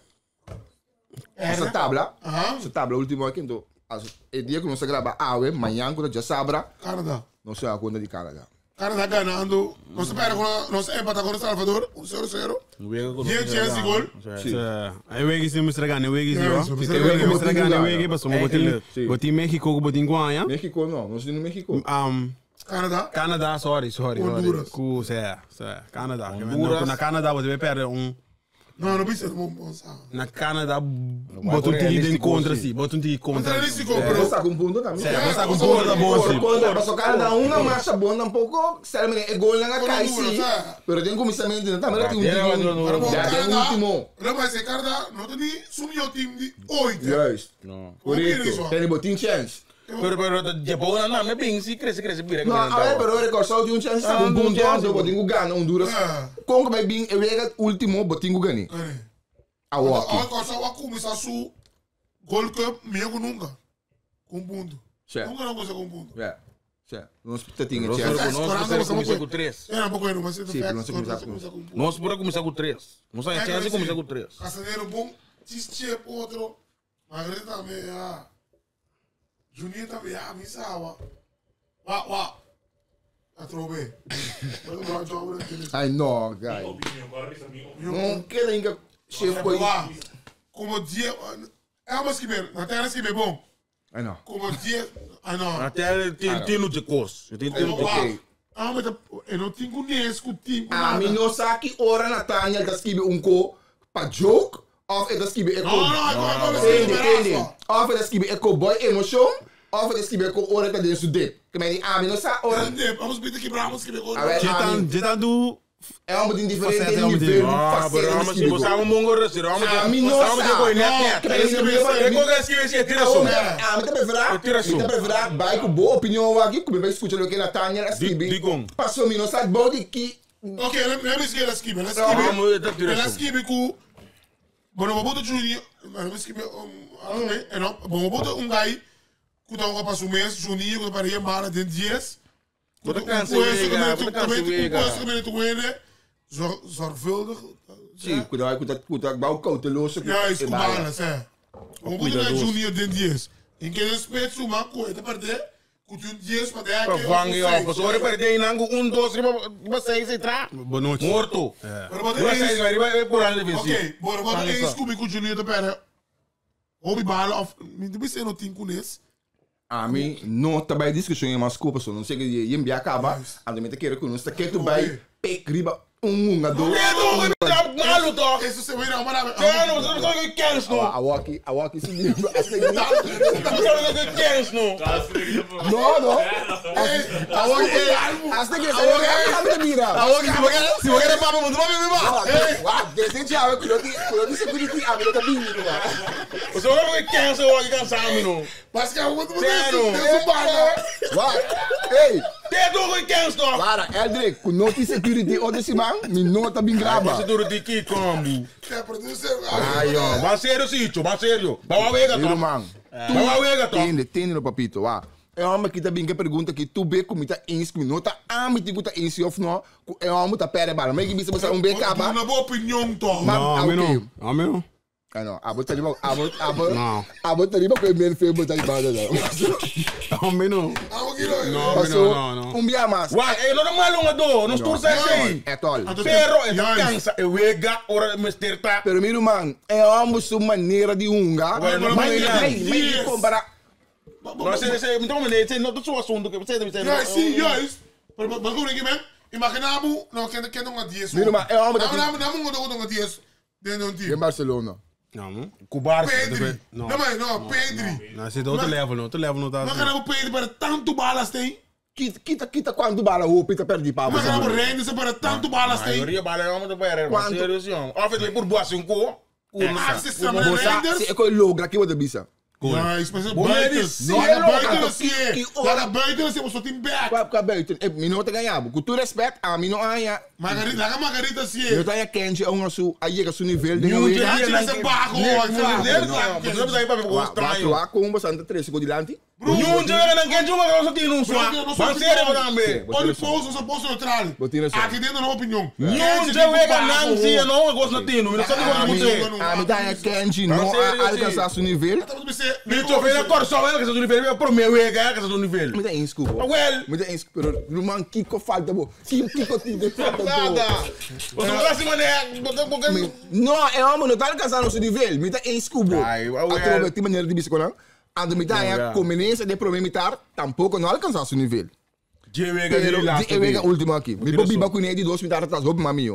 Essa tabla, Aham. essa tabla última aqui, então, o dia que nós grava, ah, amanhã quando já sabra, Canadá. não sei a conta de Canadá. Canadá ganhando. Nós perde com nós empata com o Salvador, 0-0. E o Chelsea gol. Sim. Aí wegi se mostra gane, wegi se, ó. Sim, Wegi mostra gane, wegi passou, botin, Sim. botin México, botin Guanha. México não, não sei no México. Canadá. Canadá, sorry, sorry, sorry. Honduras. Ku, sé, sé, Canadá. Honduras. Na Canadá você vai perder um. Não, não precisa, não não sabe. Na Canadá, bota um tigre em contra, sim, bota um tigre contra. Realístico, Você bro. está com um ponto também. Sé, você tá com ponto da boa, Por sim. conta, pasó Canadá uma marcha boa tampoco, sabe, é gol na Con cai Honduras, sim. é. Pero tem começamento, também tem um Era, time. no, no, Já tem um Canadá. último. Não, mas é Canadá, não tem sumiu o time de 8. Juist. Não. Correto. Tem botin chance. Pero pero Japão não, me bem, se cresce, cresce, vira. No, a ver, pero recordou de um chance está com um ponto, então botin gana Honduras. Ah. Com que vai bem, eu era último botin gana. A walk. Agora só vai começar su Gold Cup melhor que nunca. Com ponto. Certo. Nunca não consegue com ponto. É. Certo. Nós tinha Nós chance. nós começar com três. É, um pouco não, mas Sim, nós começar com- com ponto. Nós podemos começar com três. Nós temos chance de começar com três. Castanheiro bom, Tchê outro. Margarida também, ah. Junior tambe, ya, mi sawa. Wa, wa. Atrobe. Ai no, guy. No keda inga chef koi. Wa. Como die, Elma skibe, na terra skibe bom. Ai no. Como die, ai no. Na terra tem tino de cos. Tem tino de Ok. Ah, mas eu não tenho nem escutinho. A mi no sa ki ora Nathaniel ta skibi un ko pa joke of e ta skibi e ko. No, no, no, no, Tende, no, tende. no. Of e ta skibi e ko boy emotion of e ta skibi e ko ora ta den su dip. Ke men a mi no sa ora. Vamos pedir que bramos que A ver, Jetan, a mi jetan do é um de diferente Faceta, é um de- nível de Ah, faceta pero de vamos skibi se ko. você mongo resi, vamos A mi no Vamos sa. de net. Que men no É me que escreve esse tira Ah, som. a mi ta prefera, tira mi ta prefera bai ku boa opinião aqui, ku mi vai escutar o que Nathaniel escreve. Di com. Passou mi no sa body ki Ok, let me see, let's keep it. Let's Vamos, keep tá it. tira Let's som. keep it cool. Bueno, vou botar Juninho. Let's keep it. I don't know. Bom, vou botar um guy que tá um passo mês, Juninho, que para ir embora dentro dias. Bota cansa wega, bota cansa wega. Zorgvuldig. Sim, cuidado, cuidado, cuidado, bau cauteloso. Juist, Cubanas, hè. We moeten naar Junior den dies. In que respeito, uma coisa, perder. Com um dias para der. Vervang je op. Sorry, perder in ango 1 2 3 4 6 6 3. Boa noite. Morto. Maar wat Riba is- 6, riba por aan de visie. Oké, maar wat is kom ik Junior te perder. Hobby balen of niet best no tien kones. A mim não tá bij discussão mas culpa só não sei que yem bia acaba, ando me te quero que não está quieto bij pek riba um um do. Malo toch? Isso se vai maar Ja, no, você não sabe que kennis no. Awaki, awaki sim. Você não sabe que kennis no. No, no. Awaki, hasta que se ve mira. Awaki, se você se você quer papo, muito papo, papo. Wa, desde já eu kulo ti security a mim tá bem, Você não sabe que kennis no, que cansado no. Mas que é muito Sério? bonito. Wa, ei, Tem toch que kennis toch? para Eldrick, kuno ti security outro simang, mi no tá bem grava. Você duro de que combo. É producer. Ai, ó. Mas sério, Sicho, mas sério. Bawa wega Meu toch? irmão. Bawa wega toch? Tende, tende no papito, wa. É uma que tá bem que pergunta que tu be comita eens, que não tá amiti que tá eens of não, é uma tá pere bala. Mas que bisa você um be caba. Uma boa opinião, toch. Mas Não, ah, a mim ok. não. A mim não. Ah, não. A bota riba, a bota, a bota, Não. a bota riba com o men feio botar riba não. A mim não. Não, Não, Passou não, não. um dia mais. Wa, eh, não é malo do, não estou sem. É tol. Pero é Juist. cansa, é wega, ora mister tá. Pero meu irmão, é uma sua maneira de unga. Bueno, Mas, mas- mas, mas comparar. Não, sei, sei, então me sei, não, tô assunto que você deve ser. Ja, sim, juist. Maar maar goed, ik ben. Imaginamo, nou ken ken nog dies. Mira, maar, eh, maar dat- Nou, nou, nou, nou, nog dies. Den nog Em dies. Barcelona. Não, não. Kubar. Pedri. Não. Não, maar no, Pedri. Não, esse é outro level, não. Outro level não tá. Maar gaan we Pedri para tanto balas tem. Quita, quita, quita quando bala o pita perdi pa. Maar gaan we Reinders para tanto balas tem. Maioria bala é uma para Quanto? Sério, sim. Of het por boa cinco. Access para Bosa, se Reinders. é que logra que você bisa. Juist, maar ze Bom, buiten. eles- Laat Não, buiten não, zie. que hora- Laat buiten zie, we stond in back. Qua qua buiten. Eh, mi no te ganhava. Com todo respeito, a mim não há. Margarita, laat Margarita Eu zie. tenho Kenji a um su, a chega su nível de New não. Jersey. Laat je ze bago, hoor. Você sabe para Wa, estranho. wa com bastante três segundos dilante. Nyun je na kenju ma ko tinu swa. Ban sério ba gambe. Olha o posto, só posto neutraal. Botira só. Aqui dentro não opinião. Nyun je wega nang si no ko na tinu. Mi sabe ko mute. A mim tá Kenji não sério, alcançar su nível. Mi to fe na corso wel que se nível pro me wega que se nível. Me dá eens cubo. Wel. Me dá eens pero Luman Kiko falta bo. Kim Kiko ti de falta bo. Nada. Você não se mané, porque No, é homem não tá alcançando su nível. Me dá eens cubo. Ai, wel. A trova ti maneira de bicicleta. Ando me dá ja. conveniência de problema militar, tampouco não alcançar su nível. Je wega Pero di wega último aqui. Mi bobi bakune di dos militar atrás, hopi mami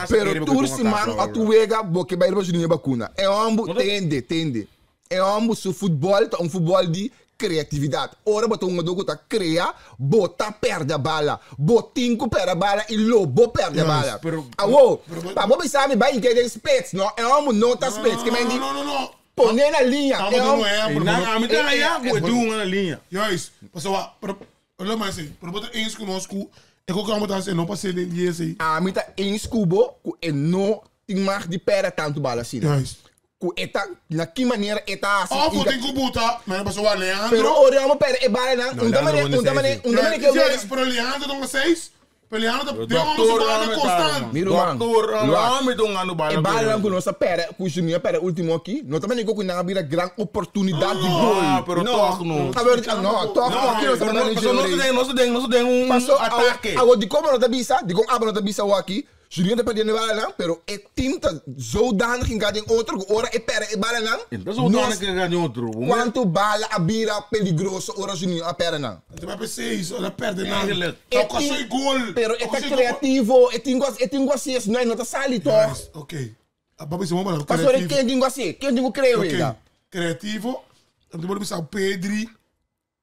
Pero tur siman a tu wega boke bij de junior bakuna. É ombo tende, tende. É ombo su futebol, tá um futebol de criatividade. Ora botou um dogo tá cria, bota perde a bala, botinco perde a bala e lobo perde a bala. pero- Awo, pa bo sabe vai em que é spets, não? É ombo não tá spets, que Não, mendi não, não, não. poner na linha. Tá É botando ombo é, Na a mim tá aí, ko tu na linha. Juist. Maar zo, maar, laat maar zien. Probeer eens conosco. Ik ook allemaal daar zijn, não passei de dia assim. A mim tá em escubo, ku e no tem mais de pera tanto bala assim. Juist. Ku eta na que maneira eta assim. Of wat ik boeta, maar pas wel Leandro. Pero ora amo pera e bala na, No, un da Leandro maneira, não un da sei maneira, se- un da maneira que eu Juist, pero Leandro não seis. Peleando ta den homber su banda constant. Mi ruman, Dokter, wak, mi ta un e balanan ku nos a pèrdè, ku Junior a pèrdè último aki, no ta manera ku nan a bira gran oportunidat di gol. Ah, pero tòg no. A ber, no, tòg no, aki nos ta pèrdè Paso nos den, nos den, nos den un Paso, atake. awor dikon bo no ta bisa, dikon abo no ta bisa awor aki, Junior ta pèrdè e balanan, pero e tim ta zodanig hinká den otro ku ora e pèrdè e balanan, Ta zodanig hinká den otro. Kuantu bala a bira peligroso ora Junior a pèrdè nan? E ta bai p'esei, el a pèrdè nan. Eigenlijk. Ta okashon i gol. Pero e ta kreativo, e tin ku e tin ku hasi es, no e no ta sali tòg. Oké. Abo bisa bon palabra, Pasobra kreativo. ken tin ku hasi? Ken tin ku krea wega? Oké. Kreativo, dan bo bisa Pedri,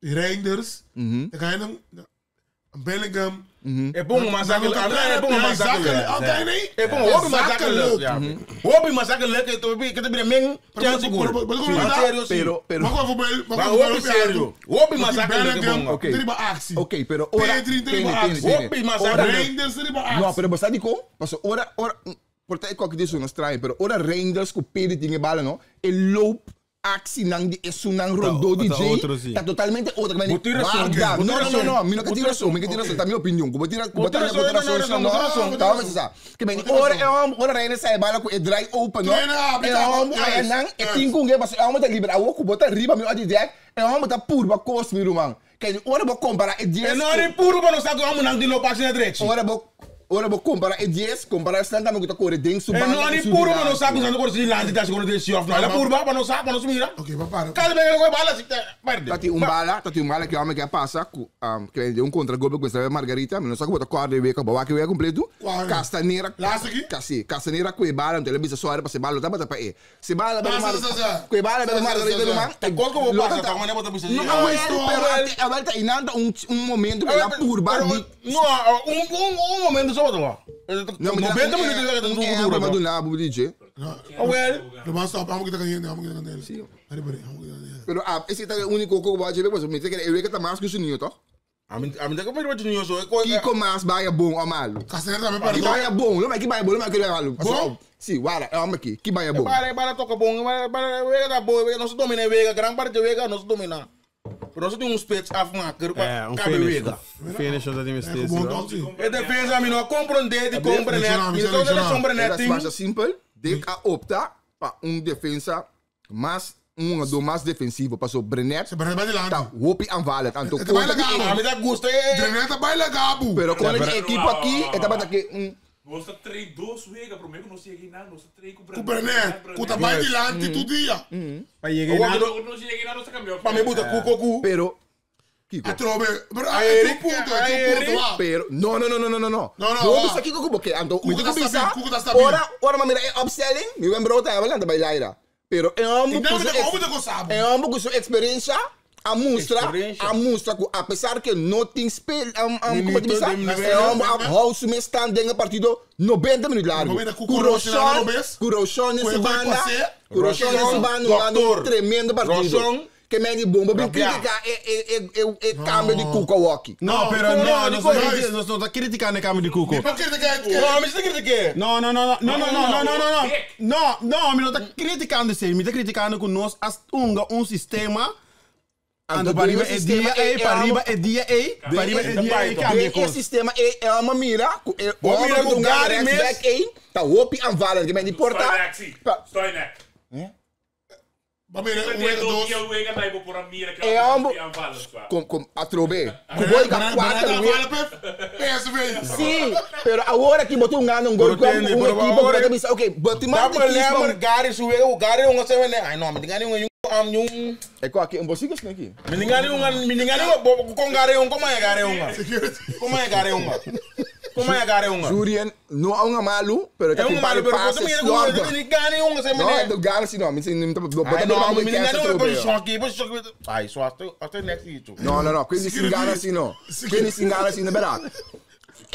Reinders, e ka nan Bellingham. E pongo mas zakelijk. E pongo mas zakelijk. zakelijk. E pongo hopi mas zakelijk. Ja. Hopi mas zakelijk. E to bi ke te bira men chance goal. Serio si. Pero, pero. Maar bijvoorbeeld, Maar hopi serio. Hopi mas zakelijk e pongo. Oké. Riba actie. Oké, pero ora. Pedri Tene, riba tene, actie. tene. Hopi mas Ora- zakelijk. Reinders riba actie. No, pero bo sa dikon? Paso ora, ora, por ta e koki di su straño, pero ora Reinders ku Pedri tin e bala no, e loop actienan di esunnan rondó di ta dje otro, sí. ta totalmente otro. Bo tin razon, Warda. bo No, tin no, no, razon. no, mi no ke tin razon, mi ke tin razon, ta mi opinion. Ku bo tin ku bo Bo tin ta razon, bo tin no, no, razon, no, no, bo tin razon. ta mester sa. Ke men ora e hom, ora Reinders sa e bala ku e draai open, no. Trainer, E hom juist, ayanan, e juist. tin ku nge paso e hom ta liber. Awo ku bo ta riba mi odi dek, e hom ta purba kos mi ruman. Kijk, ora bo compara e 10 E no ri puro pa no sa ku amo nang di lo pasi na drechi. Ora bo ora bo compara e 10, compara esnan tambe ku ta kore den su E banda no ku ri su puro pa no dilanti. sa ku santo kore si lanti ta siguro de si of no. Ela purba pa no sa pa no mira. Oké, maar para. Kada vez que lo bala si perde. Tati un bala, tati un bala que homem que passa, ku, que de um contra-golpe com essa Margarita, mas não sabe como tá corre de beca, bawa que weka completo. Qual? Castanheira. Laatste keer? Kasi, Castanheira com bala, então ele bisa só era para se bala, tá bata pa e. Se bala Ah, bela sim, sim, sim. Com bala bela Sim, sim, Margarita sim, do sim. man. Tá gol que eu vou passar, tá mané bota bisa. Não, Ah, mas estou, pero wel. até a volta inanda um momento que ela purba di No, um momento só bota. Não, mas 90 minutos que É, tá mas do duro. nabo DJ. Well, Normaal stop, amo kita kanhende, amo kita kanhende. Pare, pare, amo kita kanhende. Pero ah, esse tá o único que eu vou dizer, mas me que eu que tá mais que o Juninho, toch? a mim a mim tá com medo de Juninho só. Kiko mais baia bom ou malo? Castanheira também Que perdeu. baia bom, não é que baia bom, não é que baia malo. Bom? Sim, guarda, é homem aqui, que baia bom. Para, para, toca bom, para, para, wega tá boa, wega, nós domina wega, gran parte de wega, nós domina. Pero nós tem um spits afmaker, É, um cabe finish. wega. Um finish dat hij É, mistake. bom, toch? Sim. E defesa, mi no compreende, de compreende, mi no Mencionar, compreende, Era mais simples, Dick a opta para um defensa mais um do mais defensivo, passou Brenet, Ze brengt bij de land. tá hopi aanvallend. Anto Het bijna A Gabo. mim dá gosto, eh. Brenet bijna Gabo. Pero com a equipe aqui, é tava aqui, Nós tá três dois wega, prometo não cheguei nada, nós tá três com Ku Brenet, ku tá bij de land, tu dia. Pa llegar Wa- na Não cheguei nada, nós tá campeão. Pa mi buta cu cu. pero Kiko. A trobe. Pero A é tu Eric, ponto, a é tu Eric. ponto, ah. Pero, no, no, no, no, no, no, no. No, no, Vou ah. bisa Kiko kubo ke, anto, Kuko mi tá te bisa, stabiel, Kuko tá stabiel. ora, ora, ma mira, é upselling, mi wen brood hebben, landa bij Leira. Pero, é E um não, mas como te gostava? É um com sua experiência, a mostra, Experiência. a mostra que apesar que não tem speel, como te Minuto, bisa, de é um a house me stand em partido 90 minutos largo. Momento, com o Roshan, Kuroshon nesse Com o banda, Kwase, Kuroshon nesse banda, um Doutor. tremendo partido. Roshan. Que me de bomba, bem Rabia. criticar é câmbio de Kuka Walkie. No, pero no, no, no, nós nós não tá criticando o câmbio de Cuco. Por que te quer? No, mi se que No, no, no, no, no, no, no, no, no, no. No, no, mi não tá criticando isso, mi tá criticando que nós as unga um sistema Ando para riba é dia E, para riba é dia E, para riba é dia E, cambia Esse coisa. sistema é uma mira, é Bom, mira com Gary mes. back één, tá hopi aanvallen, que men die porta. Stoinek. Maar mira, Tem um wega dois dos. dia wega na ibo por a mira que É um aanvallen zwaar. Com com a trobe. Kuboy ka Brenet quatro aanvallen, Pep. PSV. Sim, pero agora que botou um gano um gol Pero com tem, um pero equipo agora- que bisa, ok, but Dá maar pra lembrar Gary su wega, o Gary um se vende. Ai no, mi ngani um am um. É qual aqui um bolsinho aqui. Mi ngani um, mi ngani um com Gary um, como é Gary um? Como é Gary um? Como é Gary um? Jurien, não há um malu, pero É um malo, pero você me slordig. mi ngani um se Não, é vende. do Gano assim não, me não tá Ai bota no, no mi ngani um trobe. posição aqui, posição aqui. Ai, só até até next year. No, no, no, quindi si ingana assim não. Quindi si ingana assim, na verdade.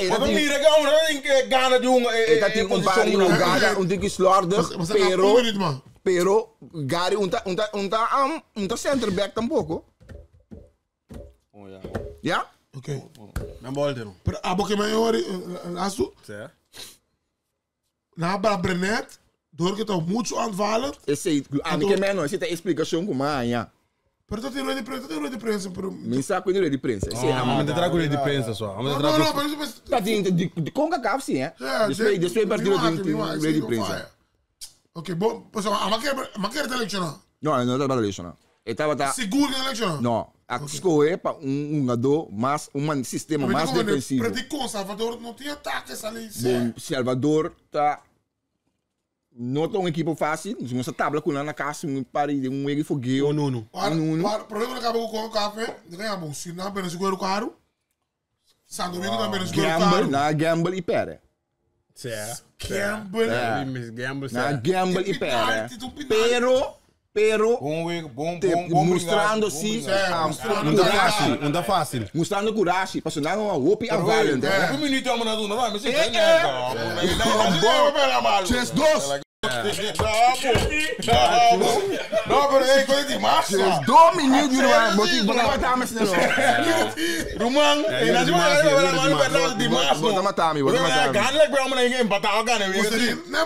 Mas mira que um não tem que gana de um Eta tem um pari um Gana, um dik slordig, Mas é pero um minuto, man. pero Gary um tá um tá um tá um tá center back tampouco. Ja? Oké. Na bolte não. Pero abo que mij hoor, laatste. Na para Brenet, door que tá muito aanvallen. Esse a mim que menos, esse tem explicação com manha. Pero ta tin rueda di prensa, ta tin rueda di prensa, pero... Mi sa ku rueda di prensa. Sí, amo te trago rueda di prensa so. Amo te trago. No, no, pero eso Ta tin di di CONCACAF sí, eh. Despues despues partido tin tin rueda di prensa. Ok, bo, pues ama ke ama ke ta lesioná. No, no tabata lesioná. E tabata Sigur ke lesioná? No, a skohe pa un hungadó mas un man sistema mas defensivo. Pero di kon Salvador no tin atake sali. Bon, Salvador ta No ta un ekipo fácil. Nos a tabla ku nan na kas un par di un wega di fogeo. Un unu. Un unu. War, problema na kaba ku kon kafe, de kan yama Suriname bena su karu. Santo Domingo tambe bena su karu. Gamble, nan a gamble i pèrdè. Gamble. Gamble, Nan a gamble i pèrdè. Pero Pero Bon wega, bon, te bon, bon mustrando bringashi, si bon bringashi. um, mostrando kurashi. kurashi. Un ta fácil. Mustrando kurashi, pasobra nan a hopi aanvallend, hè. Hopi minuut amo na duna, mi Eh, eh. Bon. Tres, dos. No, pero hey, coño, di mas. Tres, dos minuut, jullie Bo ti- bo ta mata mi, snel. Ruman, Ja, eh, jullie na di mas, jullie di mas. di mas. Bo ta mata mi, bo ta mata mi. Gana like amo na empatado gana. Nee,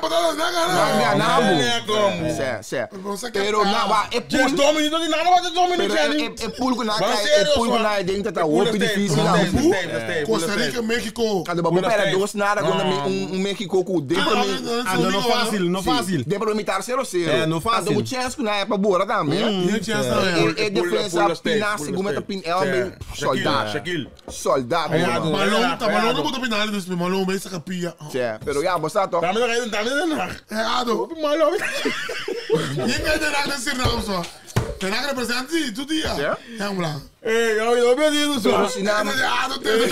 maar dat is Na, na, na, na, Nee, bo. como. Se, se. Pero sa ke- Pero na, wa, e Just pool, 2 minuten, di nada wat 2 pero minuten. e, e, e pool ku na Maar kai, e serieus, pool ku man. na, ik denk dat dat E pool hopi is stijf, difícil pool na. is stijf, pool is Costa stijf. Rica, Mexico. Ando ba Pool is pera stijf. dos nada contra No. un, un Mexico ku dentro Ah, mi, Ah, no, no fácil, no fácil. dentro mi tar 0-0. Eh, no fácil. Ando ku chance ku na é pa bora também. Geen chance nou, ja. E, e defensa Pool is stijf, pina, pool is segundo stijf. pin elbe, soldaat. Shaquille. Soldaat. Ja, man. doe. Malone, tá Malone moet op in dus Malone meestal kapia. Tja, pero ja, bo sa toch? Dame de dame de nacht. Eh, Ado. Malo. Je kijkt de raak naar Suriname zo. De raak represent die, doe die ja. Ja? Ja, man. Eh, yo, yo ben hier zo. Pero Suriname, Ado, tegen de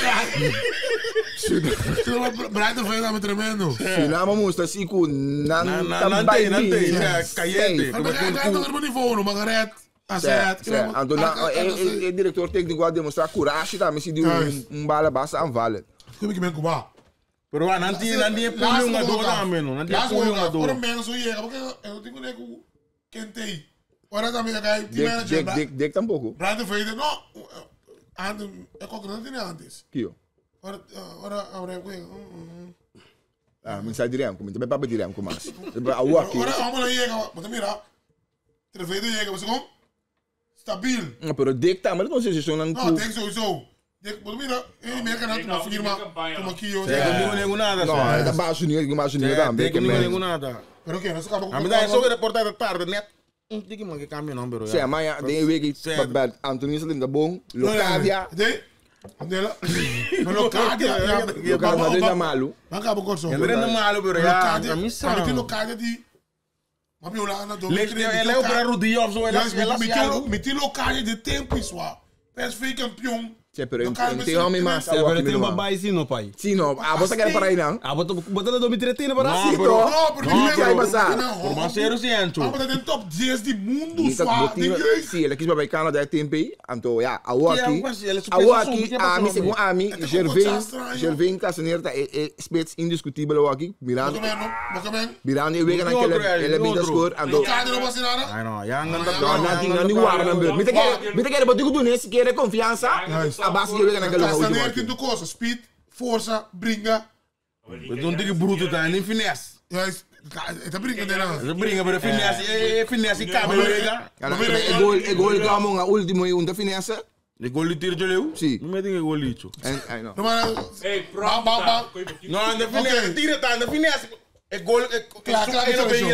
Brian de Veda met tremendo. Suriname moest assim ku nan Nan- nan- também nan te, bem, ja, caliente. stijf. Maar hij gaat op niveau, maar gered. Tja, tja. Ando na, e, e, e diretor técnico a demonstrar coragem também se deu Juist. um bala basta aanvallen. Kom ik ben Cuba. Pero ah, nan tiene nan tiene pulio un ador dame no. Nan tiene pulio un Ora ador. mensen zo hier, porque eu tenho que kentei. Ora também ga team Dik, manager. dik, dik, dik tampouco. Brian de Veda, no. Antes, eu coloco não tinha antes. Kio. Ora, ora, ora, Ah, men sai direm, como também papo direm, como mas. A aqui. Ora, vamos lá chega, mas mira. De Veda chega, você como? Stabiel. No, pero dik também não sei se são nan No, ku. tem sowieso. Dik, mira, ele merca na tua firma, toma aqui, eu. Tengo ningún nada. No, é da baixo ninguém, baixo ninguém também. Tengo ningún nada. Pero que, não se acaba A mí da eso que reporta de tarde net. Diki man que cambio no, pero Sim, amanhã tem week Sim. bij Anthony Salim da bom, Locadia, Dei. Dela. Locadia. Locadia não tem malu. Banca bo corso. Entra malo, pero ya. Locadia. A mí A mí sa. Locadia di. Ma mi olana do. Le le opera rodilla of zo. Mi ti Locadia de tempo isso. PSV kampioen. Sim, pero tem homem mais. É, pero tem uma baia sim, no pai. Sim, não. Ah, você quer parar aí não? Ah, bota bota na 2013 para Não, assim. pero- No, porque Não, vai passar. Por más cero siento. Ah, maar dat in top 10 die mundo zwaar. Sim, ele quis para Canadá tempo aí. Então, ja, a aqui, Que é, ele a aqui, que a mim, segundo a mim, Gervin, estranho. Gervin Casaneer é spits indiscutível aqui, mirando, mirando e wegen Outro, aquele, é, ele bem da outro. score, então, Locadia não passa nada. Ai no, ya anda. não, não, não, não, guarda, me te me te quer, botico tu nesse quer confiança, a base de wegen aquele último Castaneer aqui. tem de cosa. Speed, força, brinca. Não tem que bruto tá, nem finesse. Juist, het brinca dela. Ele brinca, pero finesse, eh, finesse cabe, wega. É gol, é gol que among a último e um da finesse. De gol de tiro de leu? Sim. Não me tem gol licho. Ai não. No, maar Hey, Bam, bam, bam. Não, anda finesse, tira tá, anda finesse. É gol, é Klaar, klaar, é seleção.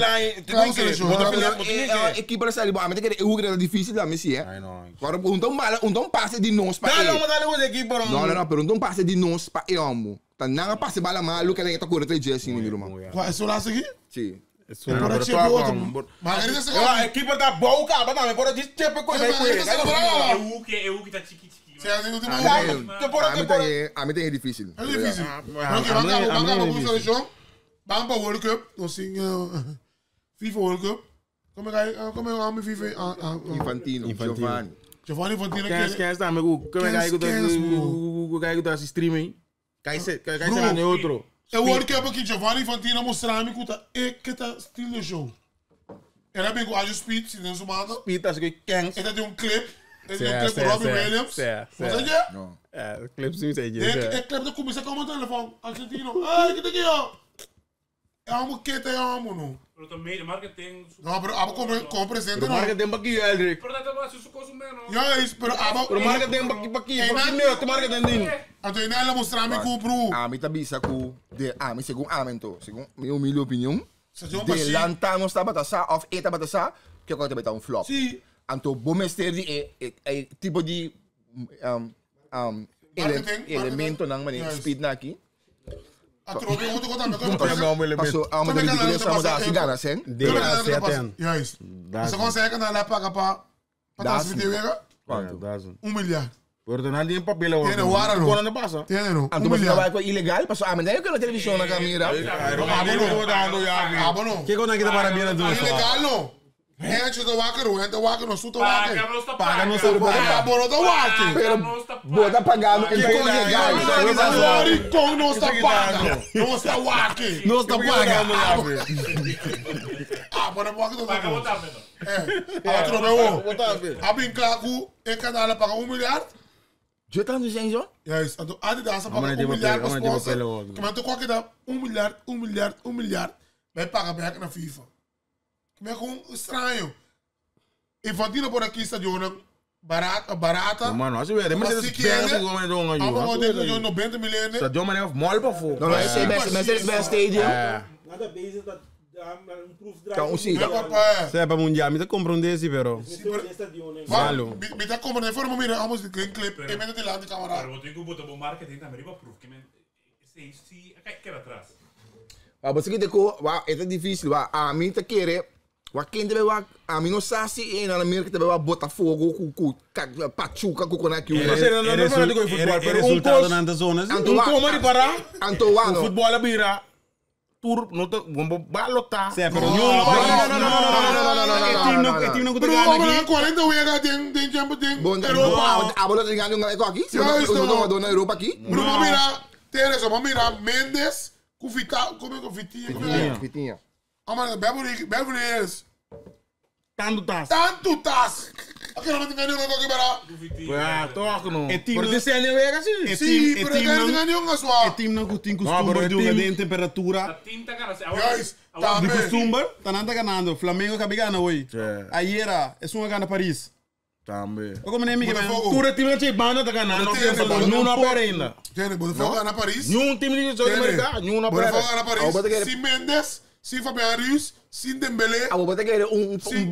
Klaar, seleção. Bota finesse, bota A finesse. equipe da ali, mas que é difícil da Messi, é. Ai no. Agora um bala, um passe de nós para Dá ele. não, dá não aqui por Não, não, não, pero um passe de nós para ele, amo. Tá não passe bala malu que ele tá correndo três dias assim, meu irmão. Qual é o laatste aqui? Sim. Por aqui é outro. Margarida se A equipe da boca, mas também por diz chepe coisa aí Margarida se É o Hulk, é o Hulk tá chiqui chiqui. Você tem último. A mim tem, a mim tem é difícil. É difícil. Ok, vamos lá, vamos lá, vamos seleção. Vamos para World Cup. Nós sim, FIFA World Cup. Como é que como é que FIFA? Infantino, Giovanni. Giovanni Infantino Quem que quem está me como é que tá que tá streaming? Cai se cai se no outro. É o World Cup aqui, Giovanni Infantino mostrando que tá é que tá estilo de show. Era bem com a Speed, se não sumado. Pita que quem Ele tem um clip, ele tem um clip com Robbie Williams. Você quer? Não. É, clipe sim, sei É clip da começa com o telefone argentino. Ai, que daqui ó. E amo keta e amo no. Pero ta medio marketing. No, pero abo como como presidente Pero no. marketing pa ki, Eldrick? Pero dat was su cosa menos. Juist, pero abo Pero marketing pa ki, pa ki, pa ki neo, te marketing din. Anto ina la mostra mi ku bro. Ami ta bisa ku de ami segun ami anto, segun mi humilde opinion, Stadion Bashir. delanta nos tabata sa of e tabata sa ke kos tabata un flop. Si. Anto bo mester di e e e tipo di um um ele, Marketing, elementonan manera Juist. speed na aki. A trobe outro kota me Paso amo ta ridiculez amo ta hasi gana sen. DAZN. Juist. Você consegue na lá paga pa pa transmitir wega? Quanto? 1 miljard. Pero dan die papel hoor. Tiene wara no. Kono pasa. Tiene no. Anto 1 mas miljard. vai ko ilegal paso ami na yo televisión na kamera. Ah, bueno. Que quando aqui tá para bem do Ilegal no. Gente do wakker, gente wakker no suto Paga wakker. no está Paga no paga. está paga. Ah, bueno, do wakker. Pero bota pagando en Que ilegal. Sorry, con no está paga. No está wakker. Não está paga. Ah, bueno, wakker do Paga wakker. botar menos. Eh, a trobe wo. Abin klaku, e kanalen paga 1 miljard. Je tanto zijn zo? Juist, en toen Adidas Allemaal paga die 1 miljard papel, per allemaal die sponsor. papel, hoor. Ik ben toch ook dat 1 miljard, 1 miljard, 1 miljard. Wij pakken bij naar FIFA. Ik ben gewoon estranho. Infantino por aqui stadion barata, barata. Mano, als je weer, maar Maar zit het berg gewoon met jongen Allemaal joh. denk ik 90 miljoen. Stadion maar of mol pa voor. No, no, ese Mercedes-Benz Stadium. Nada bezig dat daar een proefdraai. Kan ons zien. Ja, papa. Ze hebben mundial, mi te compro un desi pero. Malo. Mi ta como de forma mira, vamos de clip clip. Ik ben het in de camera. Pero tengo botar bom marketing também, riba proof que men se se kijk kijk atrás. Maar wat ik ko, wa, het is difícil, wa, a mim te querer, wa quem deve wa, a mim não sabe se na América deve wa Botafogo, ku ku, Pachuca, ku ku na ki. Resultado na de zona. Anto Un wa, coma di para. Anto wa no. Voetballen bira. Tour, no te, bombo balota. Sì, però No, no, no, no, no, no, no, no, no, no, E team no, e team no Bro, gana we aqui. gaan 40 weken den den Champions den Bom, Europa. a bola tá ligando um aqui? Se Juist, não no. não na Europa aqui? Bro, maar mira, Teres, maar mira, Mendes, Kuvita, como é que Vitinha? Vitinha. Ah, maar Beverly, Beverly Hills. Tanto tas. Tanto tas. Oké, dan moet ik nu nog een keer Ja, toch no. E team Maar no- dit zijn weer assim. E Sim, team, e pero team ik não, kan jongens wa. e team não tem No, costume pero de e jogar team- em temperatura. Tinta cara, se Juist, De também. costume, tá nada ganhando. Flamengo acaba ganhando hoje. Sì. Ayer era, é uma gana Paris. Também. Eu como nem me Botafogo. Tour team dat je banda te gaan. No, Tegen- no, no, ainda. Tiene, Botafogo gaan naar Paris. Nenhum time de Zuid-Amerika, nenhum na Botafogo pera. gaan naar Ah, Paris. wat ik- Sin Mendes, sin Fabian Ruiz, sin Dembélé. Ah, vou ter que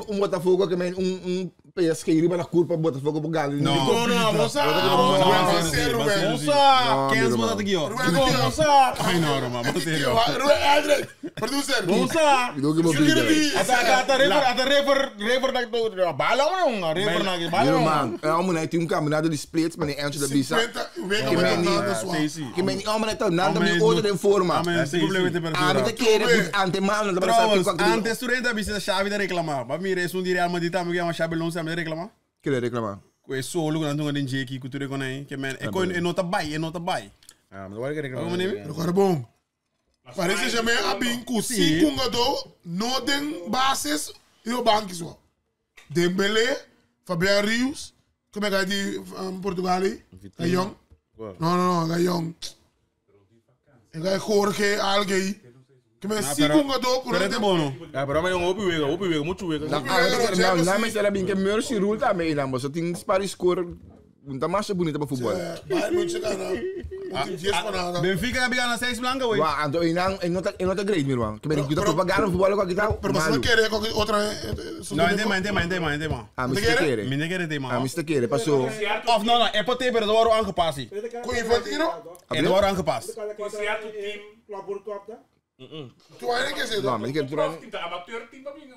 um Botafogo que men um PSG riba na curva Botafogo pro Galo. Não. No, no, moça. Rubén, Moça. Quem é botar aqui, ó? Moça. Ai, não, Roma, bota aqui, ó. Ruben Eldred, producer. Moça. Eu que vou pedir. Ata ata rever, ata rever, rever na bala não, rever na bala. Meu irmão, é uma tem um caminhado de splits, mas nem antes da bisa. 50 weken Que men met Que men homem tá nada me outra de forma. Amen, problema de Ah, temperatura. me te querer antemano, não Trouwens, antes tu renta bisa chave de reclamar. Mas mira, é um de Real Madrid também que é uma chave longe de reclamar. Querer reclamar. Com esse solo que não tem jeito que tu reconhece, que men, é coin, é nota buy, é nota buy. Ah, mas agora que reclamar. Como nem? Agora bom. Parece que me abin com cinco jogador, no den bases e o banco só. Dembélé, Fabian Rios, como é que é de Portugal aí? Gayong? Não, não, não, Gayong. É Jorge, alguém. Que me cinco jogador, Pero é bom, não? Ah, pero mas um opi wega, opi wega, muito wega. Na, ah, na, mas era bem que Mercy Rule também, não, mas tem para score, não tá mais bonita para futebol. Bayern München ganha. Não tem dias para nada. Benfica vai ganhar 6 blanca hoje. Wa, anto e não tá, e não tá great, meu irmão. Que me digo, propaganda futebol com aqui tá. Pero você não quer qualquer outra. Não, é tema, é tema, é tema, é tema. Ah, mas te querer. Minha quer tema. Ah, mas te querer, passou. Of não, não, é para ter, pero agora aangepast. Com Infantino? É agora aangepast. Com certo team. Tu vai que ser. Não, mas que Prof team, amateur team também.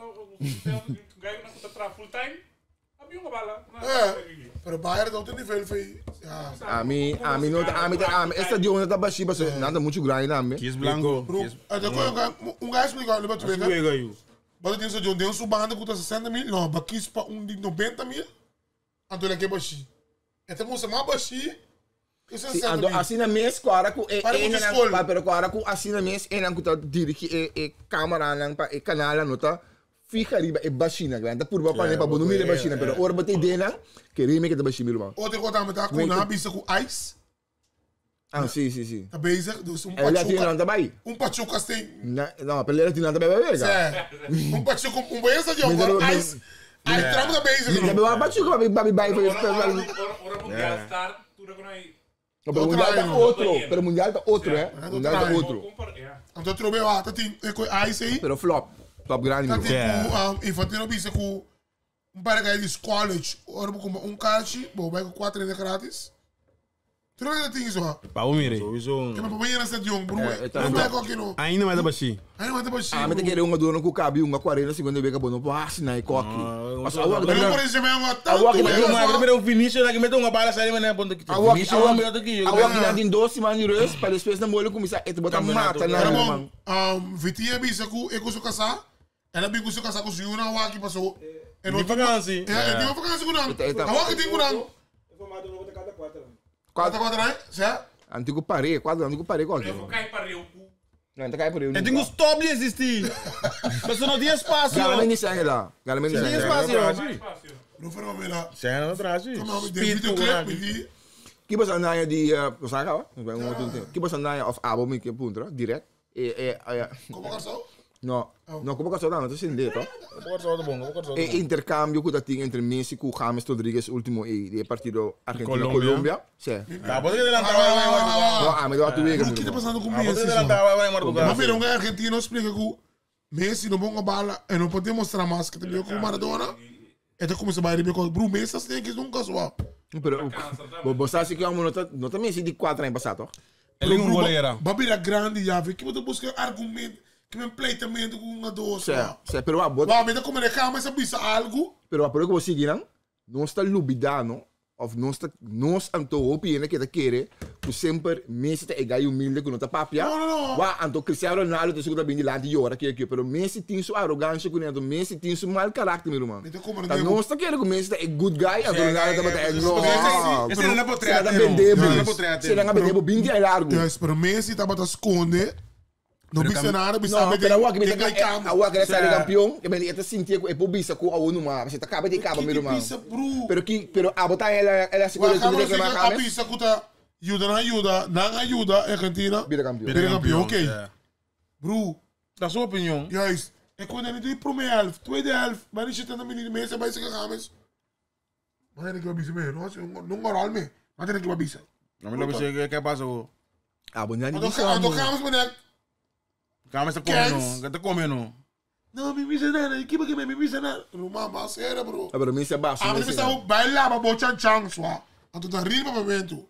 Ganha na contra full time. Abi uma bala. É. Pero Bayern não tem nível foi. A mim, a mim não tá, a mim tá, a mim esta de onde tá baixinho, passou. Nada muito grande, não, me. Kies blanco. Um gajo explica, ele vai te ver. Wega you. Mas tem esse de um subanda custa 60 mil, não, bakis para um de 90 mil. Então ele aqui é baixinho. Então você mais baixinho. Isso é Sim, 60 ando mil. assim na mesa, agora com e Para e muito não, escola. pero agora com assim na mesa, e não com tá dirige e e câmera não pa e canal não tá fica riba e baixinho, grande por ba pa ne pa bunu mire baixinho, pero ora bate ideia não, que rime que tá baixinho, meu irmão. Outra coisa também tá com na bisa com ice. Ah, si, si, si. Ta bezig, dus un El Latino Pachuca. nan ta bai. Un Pachuca sting. Na, no, pero el Latino nan ta bai bai wega. Sí. Un Pachuca, un buen stadion. Mi Ora mi- ice. Ice Trump ta bezig. Mi bro. ta Pachuca bai bai bai Ora, bai. ora, ora mundial start, tu reconoces. No, pero mundial ta otro, pero mundial ta otro, eh. Mundial ta otro. Anto trobe wa, ta tin e koi ice ei. Pero flop, flop grandi Ta mi. tin ku um, Infantino bisa ku un par de di college, ora bo kuma un kaartje, bo bai ku 4 ene gratis. Tu não tem isso, ó. Papo mire. Sowieso. Que meu papai era stadion, bro. É, tá Não flop. tem qualquer no. Ainda mais abaixo. Aí não vai ter baixinho. Ah, mas tem que querer um dono com cabe um 40, 50 wega bom, não pode na coque. Mas a Mas eu por exemplo, eu tanto. Awa que Mas eu primeiro o Vinícius lá que meteu uma bala saiu né ponto aqui. A Vinícius é melhor do que eu. A que tem 12 semanas de rust, para depois na molho começar a botar mata na Era man. bom. Um, Vitinha bisa ku eu com casar. Ela bi com casar com o senhor na waki passou. Eu De vakantie. É, eu tenho vakantie com não. Eta- A waki tem com não. Formato novo de cada quatro. Quatro quatro né? Certo? Antigo parei, quase antigo parei coque. Eu vou cair para o cu. Não, tá cai por aí. Eu tenho stop de existir. Mas não tinha espaço. Gala nem sangue lá. Gala nem Não tinha sangue. espaço. Fácil. Não foi uma melhor. Zijn dat atrás? Como é o videoclip me Que você andar de Osaka, ó? Que você andar of abo me que punto, direct. E e Como casou? No, no, como que não, tô sem dedo, bom, E intercambio que tem entre Messi com James Rodríguez último e de partido Argentina Colômbia. Sim. Tá, bota que adelantava, No, ah, me deu a tu vega. O que tá passando com Bota que Messi? adelantava, vai Mas mira, um argentino explica que Messi não põe a bala e não pode mostrar mais que também com Maradona. Então começa a bater com Bro, Messi assim que nunca só. Pero você sabe que eu não tá não tá Messi de 4 anos passado. Ele é um goleiro. Babi grande já, que você busca argumento, que me pleitamento com uma doce. Sim, sim, pero a bota Lá, me dá como ele mas bisa algo. pero a por que você seguir não está lubidano of não está nós anto hopi ene que tá querer que sempre Messi tá ega humilde que não tá papia. Não, não, não. Wa anto Cristiano Ronaldo tá segura bem de lá de hora que aqui, pero Messi tem sua arrogância com ele, Messi tem seu mau caráter, meu irmão. Me dá como Tá nós tá querendo que Messi tá é good guy, anto Ronaldo tá é no. Esse não é portrait, Será vender, não é bro. portrait. Será vender bem de largo. Yes, pero Messi tá bota esconde. Não bisa nada, bisa No, pero agora que me tem tá agora que ele sai campeão, que ele tá sentindo que é pobisa com a ONU, mas você tá acaba de acaba, meu irmão. Bisa, bro. Pero que pero a botar ela ela se Wa coisa acaba de de reclamar a James. bisa kuta ajuda na ajuda, não ajuda Argentina. Vira campeão. Vira campeão, ok. Bro, Da sua opinião. juist. Ik kon niet die primeira helft, tweede helft, maar die zit in de minuut mensen bij zich gegaan is. Maar ik wil bisa mee, não não oral mee. Maar ik wil bisa. Não me lembro se que passou. Ah, bom, não Want disse. dan gaan we meneer. Calma, está comendo, está comendo. Não, me bisa nada, equipa que me bisa nada. Ruma, mas era, bro. Ah, pero Messi é baixo. Ah, mas está vai lá, mas bota chan só. Anto tá rindo para momento.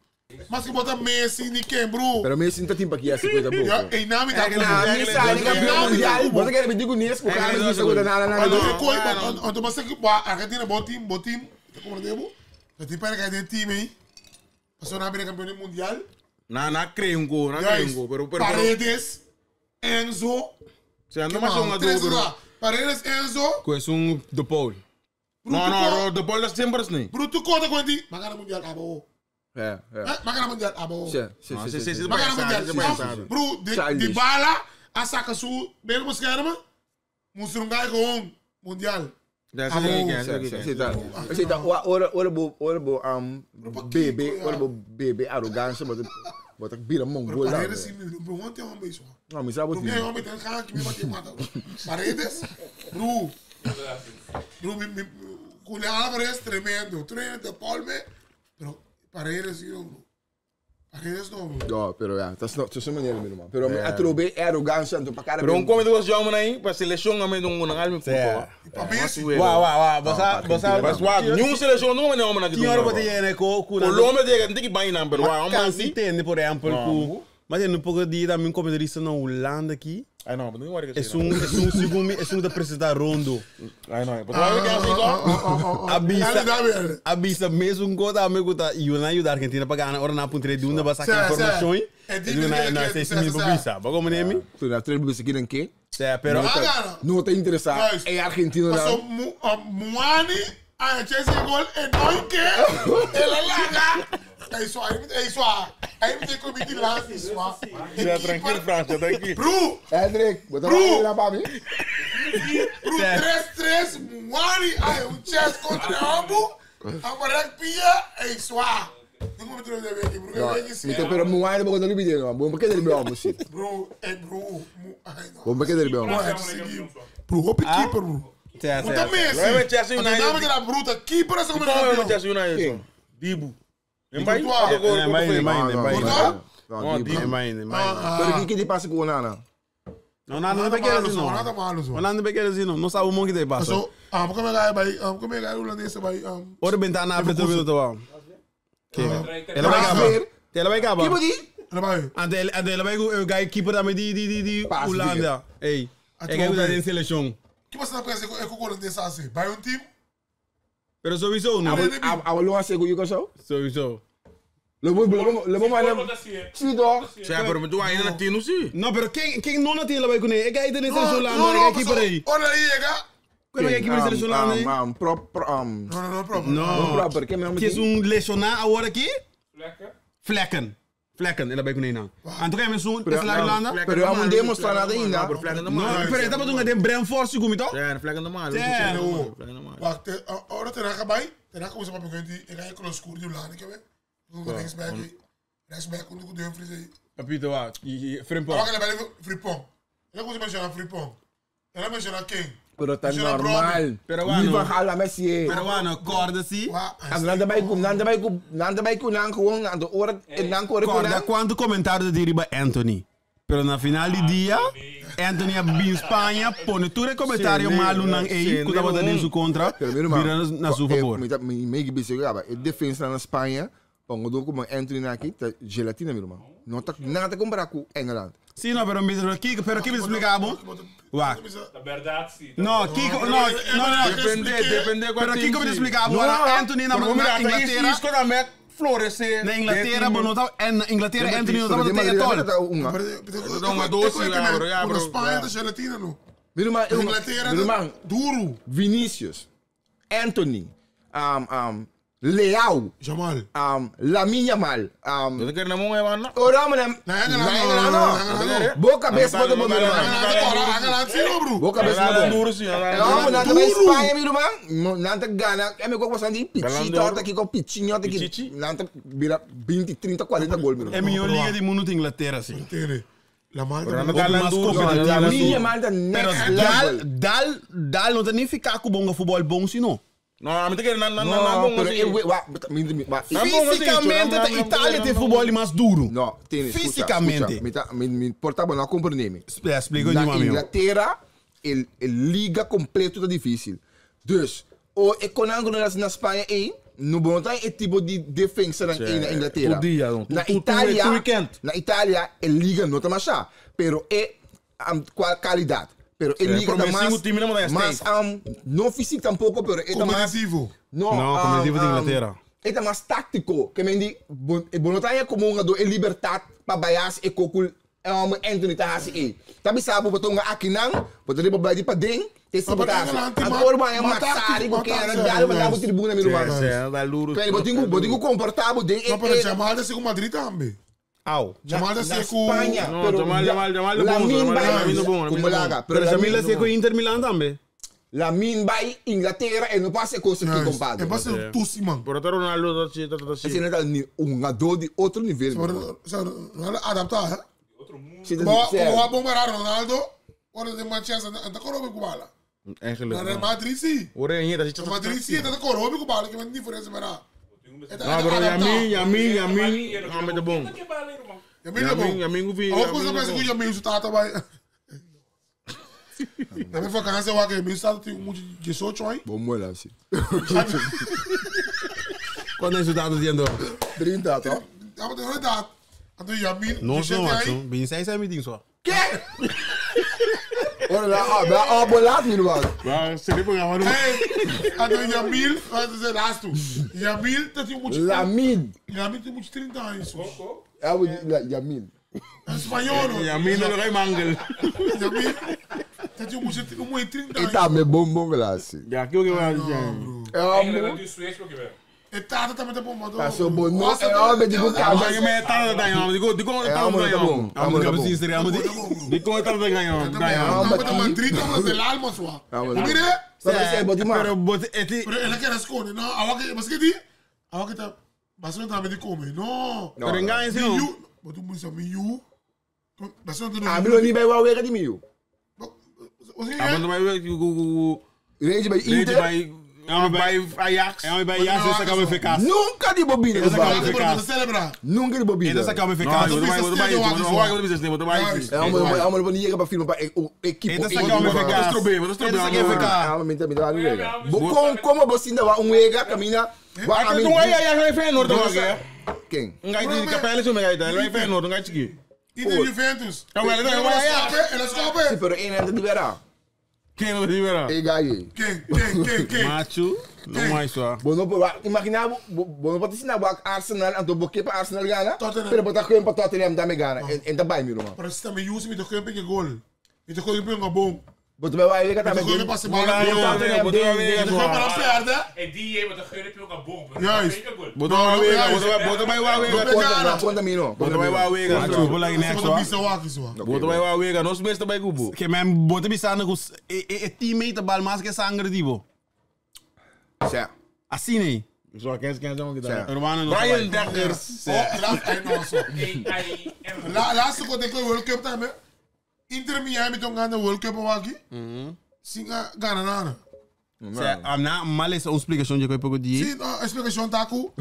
Mas que bota Messi, ni quem, bro. Pero Messi não tá tempo aqui essa coisa boa. Ja, ei nami tá Ah, Messi sai campeão mundial. Você quer me dizer nisso, porque James não segura nada nada. Anto que coi, anto mas que ba Argentina bom time, bom time. Tá como devo? Eu te pega que tem time aí. Passou na primeira campeão mundial. Na na creio um gol, na creio um gol, pero pero Paredes, Enzo. Se anda mais um Três gol. lá. Paredes, Enzo. Com esse um do Paul. Não, não, de bola sempre assim. Bruto conta com ele. Magana mundial, abo. É, é. Magana mundial, abo. Sim, sim, sim, sim. Magana mundial. Bro, de bala a saca su mesmo esquema. Musurungai com mundial. Sim, tá. Ora, ora, bo, ora, bo, um, bebê, ora, bo, bebê, arrogância, bota, bota, vira mongol. Paredes, sim, bro, ontem homem isso. Não, mas sabe o que? Homem tem cara que me bate mata. Paredes, bro. Bro, mi, mi, Julián Álvarez, tremendo. Tremendo, Palme. Pero Paredes, yo, bro. Paredes no, bro. No, pero ja, dat is nog tussen manier, meu irmão. Pero a trobe é arrogância, então para cara. Pero um come duas jogos aí, para seleção a meio um alme Wa wa wa, você você Mas wa, nenhum seleção não é homem aqui. Tinha hora para ter né com Colômbia tem que banho não, pero wa, Mas entende, por exemplo, que mas é um pouco de também comentarista na Holanda aqui. Ai não, não é É um segundo, é um da presidente Rondo. Ai não, Avisa, avisa mesmo um gol amigo tá e o na da Argentina para ganhar, ora na ponta de uma para sacar informações. E na na 6 mil para visa. Para como nome? Tu na três bisa aqui em Sim, pero não te interessado. É argentino não. Muani, a gente gol e não que ela laga. É isso aí, é isso aí. Aí me tem que me lá, isso aí. Já tranquilo, França, tranquilo. Bru! Hendrik, bota lá para mim. Bru, 3-3, Muani, aí um chess contra Ambo, Amarek Pia, é isso aí. Nunca me trouxe de bro. No, mi te pero mu ainda porque no olvidé, no. Bom porque ele me sim. Bro, eh, bro. Mu, ai, no. Bom porque ele me Bro, é seguiu. Bro, hope keeper, bro. Sim, Puta sim. Messi. Manchester United. A dama da bruta, keeper essa como Como é é Manchester United? Dibu. Courtois. É, vai, vai, vai. Não, É, vai, vai. Pero que que te passa com o Nana? Não, nada não vai querer assim, não. Nada malo, zo. Nada não vai querer assim, não. Não sabe o mundo que te passa. So, ah, como é que vai, como é que é holandês vai, Ora bem, tá na abertura do teu. Ela vai acabar. Transfer. Ela vai acabar. Que bodi? Ela vai. Ante ela vai o guy keeper também de de de de Passe, Holanda. Ei. É que usa em seleção. Que você não pensa que o holandês assim? Vai um time? Pero sowieso não. A a lo hace com o so? Sowieso. Lo vou lo lo vou mais. Sim, toch? Sim, pero tu ainda não tem, sim. Não, pero quem quem não tem ela vai com ele? É que aí tem seleção Holanda, é keeper aí. Olha aí, chega. Qual é a equipe da seleção Holanda? Um, pro, pro, um, Não, não, não, próprio. Não. proper. Que mesmo Que é um lesionar agora aqui? Lekker. Flecken. Flecken, ela vai com ele não. Anto que é mesmo essa lá Holanda? Pero eu não demonstrar nada ainda. Não, pero estava doing de Brentford segundo, então? É, Flecken do malo. É. Flecken do malo. Wacht, ora terá que vai, terá que usar para pegar e ganhar com o escuro de Holanda, que vem. Não rechtsback, rechtsback com o Dumfries aí. Papito, ah, Frimpong. Agora ele vai Fripong. Ele consegue mencionar Fripong. Ele menciona quem? Pero tá Menciona normal. Pero Ni bueno. van Gaal la Messi. Pero bueno, corda si. Nanda vai com, nanda vai com, nanda vai com, nanda com, nanda ora, nanda ora com. Corda quanto comentário de riba Anthony. Pero na final de dia, Anthony a bin Espanha, pone tudo comentário malo nang ei, que tava dando su contra, Pero mira, vira na su favor. Mi mi mi que gaba, e defensa na Espanha, pongo do como Anthony aqui, tá gelatina, meu irmão. Não tá nada comparar com Engeland. Sim, não, pero me Kiko, pero que me explicava? Wá. Na verdade, sim. No, Kiko, no, no, no. Depende, depende Pero Kiko me explicava, agora Anthony na na Inglaterra, Isso também florescer. na Inglaterra, bom, não tava, na Inglaterra Anthony não tava Pero de até Madrid tol. tá uma. Não, doce, já, bro, já, bro. Espanha tá gelatina, não. Meu irmão, Inglaterra meu irmão, duro. Vinícius, Anthony, um, Leao, Jamal. Lamine Yamal, Eu quero na mão, é mano. Ora, mano, Na na Engeland, Engeland, não. Boa cabeça bota bom, meu irmão. Boa cabeça bota bom. Duro, sim. Não, nada vai Espanha, meu irmão. Nada gana. É meu corpo bastante pichito, tá aqui com pichinho, tá aqui. Nada vira 20, 30, 40 gols, meu É irmão. melhor liga de mundo de Inglaterra, sim. Entende? La Malta. Mais competitivo. Lamine Yamal tá Pero next dal, level. dal, dal não tem nem ficar com bom futebol bom, senão. Não, a mim tem que na na na Não, pero eu wa, mi mi wa. Fisicamente, a Itália tem futebol mais duro. No, tiene, escucha, Fisicamente. escucha, mi ta, mi mi porta não compreende. É, explica Na de meu. Inglaterra, el, el liga completo tá difícil. Dus, o econômico na, na Espanha e no bom tá é tipo de defesa na, na Inglaterra. tu dia, não. Na Tu- tu- Itália, tu weekend. na Itália, a liga não tá mais chá, pero é qual qualidade. Pero a liga tá promessivo mais, time não é mais não físico tampouco, pero é tá mais Competitivo. no, Não, competitivo de Inglaterra. É tá mais tático, que me di, bon tá é como um do é libertad pa bayas e kokul Anthony tá hasi e. Tabi sabe botou um aqui não, botou ele para pa ding, te se Maar botar. Engeland, die Agora vai maar matar tactisch, ko que maar era tactisch, dalo mandava juist. tribuna meu irmão. É, dá duro. Pero botingo botingo comportado ding. Não, pero Jamal tá com Madrid também. Au. Jamal tá Na com Espanha, Não, pero Jamal, Jamal, Jamal é bom, Lamine Jamal, vai Lamine é bom, como Lamine é bom. laga, Pero pero Jamila Lamine se com Inter Milan também. Lamine vai Inglaterra e não passa coisa aqui compadre. É para ser Tussi, man. Pero tá Ronaldo, tá tá tá Esse não tá um jogador de outro nível. meu irmão. Ronaldo adaptar, hè? Esse tá- Como sério. como bom para Ronaldo, ora de Manchester, anda coroa com bala. Na Eigenlijk. Real Madrid sim. Ora ainda, tá Madrid sim, anda coroa com bala, que é diferença para. Não, bro, Yamin, Yamin, Yamin, ah, mas tá bom. Que bala, irmão. Yamin é bom. Yamin, Yamin, o vi. A coisa mais que o Yamin o tata vai. Na minha vacança, eu acho que o tata tem muito 18 aí. Bom mola assim. Quando é resultado dizendo? 30, tá? Tava de verdade. Então Yamin, Não, não, aí. não. Bem, sai, sai, me diz só. Quê? Olha lá, ó, ó, bolado, meu irmão. Ah, seria pra ganhar Ei, então Yamil, vai dizer lasto. Yamil tá tem muito. Lamine. Yamil tem muito 30 anos. É o Yamin. Espanhol. Yamin não vai mangel. Yamil tá tem muito 30 anos. E tá me bom bom lá assim. Já que o que vai dizer? É o Engeland do Suez, porque velho. E tata também tá bom, mano. Passou bom. Não, é homem de boca. Ah, que me tá tá ganhando. Digo, digo, É tá homem tá ganhando. bom. Homem tá bom. Digo, tá ganhando. Ganhando. Não, mas Madrid tá mas el alma sua. Mire, Pero Pero bote eti pero ela quer esconder, não. Awa que, mas que di? Awa que tá Barcelona tambe di come. No. Pero engaña Mi no. yu. Bo tu bisa mi yu. Barcelona A mi lo ni bij wou wega di mi yu. Ah, maar bij Rage bij Inter. bij bij Ajax. Ja, bij Ajax is dat KVK. Nunca di bobina. Dat is ba. KVK. Nunca di bobina. Dat is KVK. Ja, allemaal van hier op film pa equipo. Dat is KVK. Dat is probleem, dat is Dat is probleem. KVK. Ja, maar minta minta nu wega. Bo kom kom op sinda wa un wega camina. Wa Ah, ami. toen hij Ajax bij Feyenoord ook, hè? King. Ngai di Capelle zo mee, hij bij Feyenoord, ngai chiki. Inter Juventus. Ja, maar dat is Ajax. En dat Si is pero één en de vera. Ken dat niet meer. E gai. King, king, king, king. Machu, no mais só. Bono pa imagina bono pa tisina wa Arsenal anto boke pa Arsenal gana. Tottenham. Pero bota kwen pa Tottenham dame gana. En en daarbij mi roma. Pero se também usa me tocou em gol. Me tocou em gol. Boto bij wa wega Me dame. tocou em passe bola. Tottenham, Me tocou para perde. E die heeft de geur heb je ook een bom. Juist. Botou uma wega, botou mais uma wega. Conta conta mi no. Botou mais uma wega. Machu, bola next Você wa. bisa waki so. Botou mais uma wega, nós mesmo também cubo. Que men bote bisando com e e teammate bal mais que sangre dibo. Sa. Assim nee. Só quem quem não que dá. Urbano no. Brian Dekkers. Oh, laat hij nou zo. Laatste kort ik World Cup também. Inter Miami tong gaan de World Cup waki. Singa gana nana. Se amna mal essa explicação de que eu pouco di. Sim, a explicação tá com.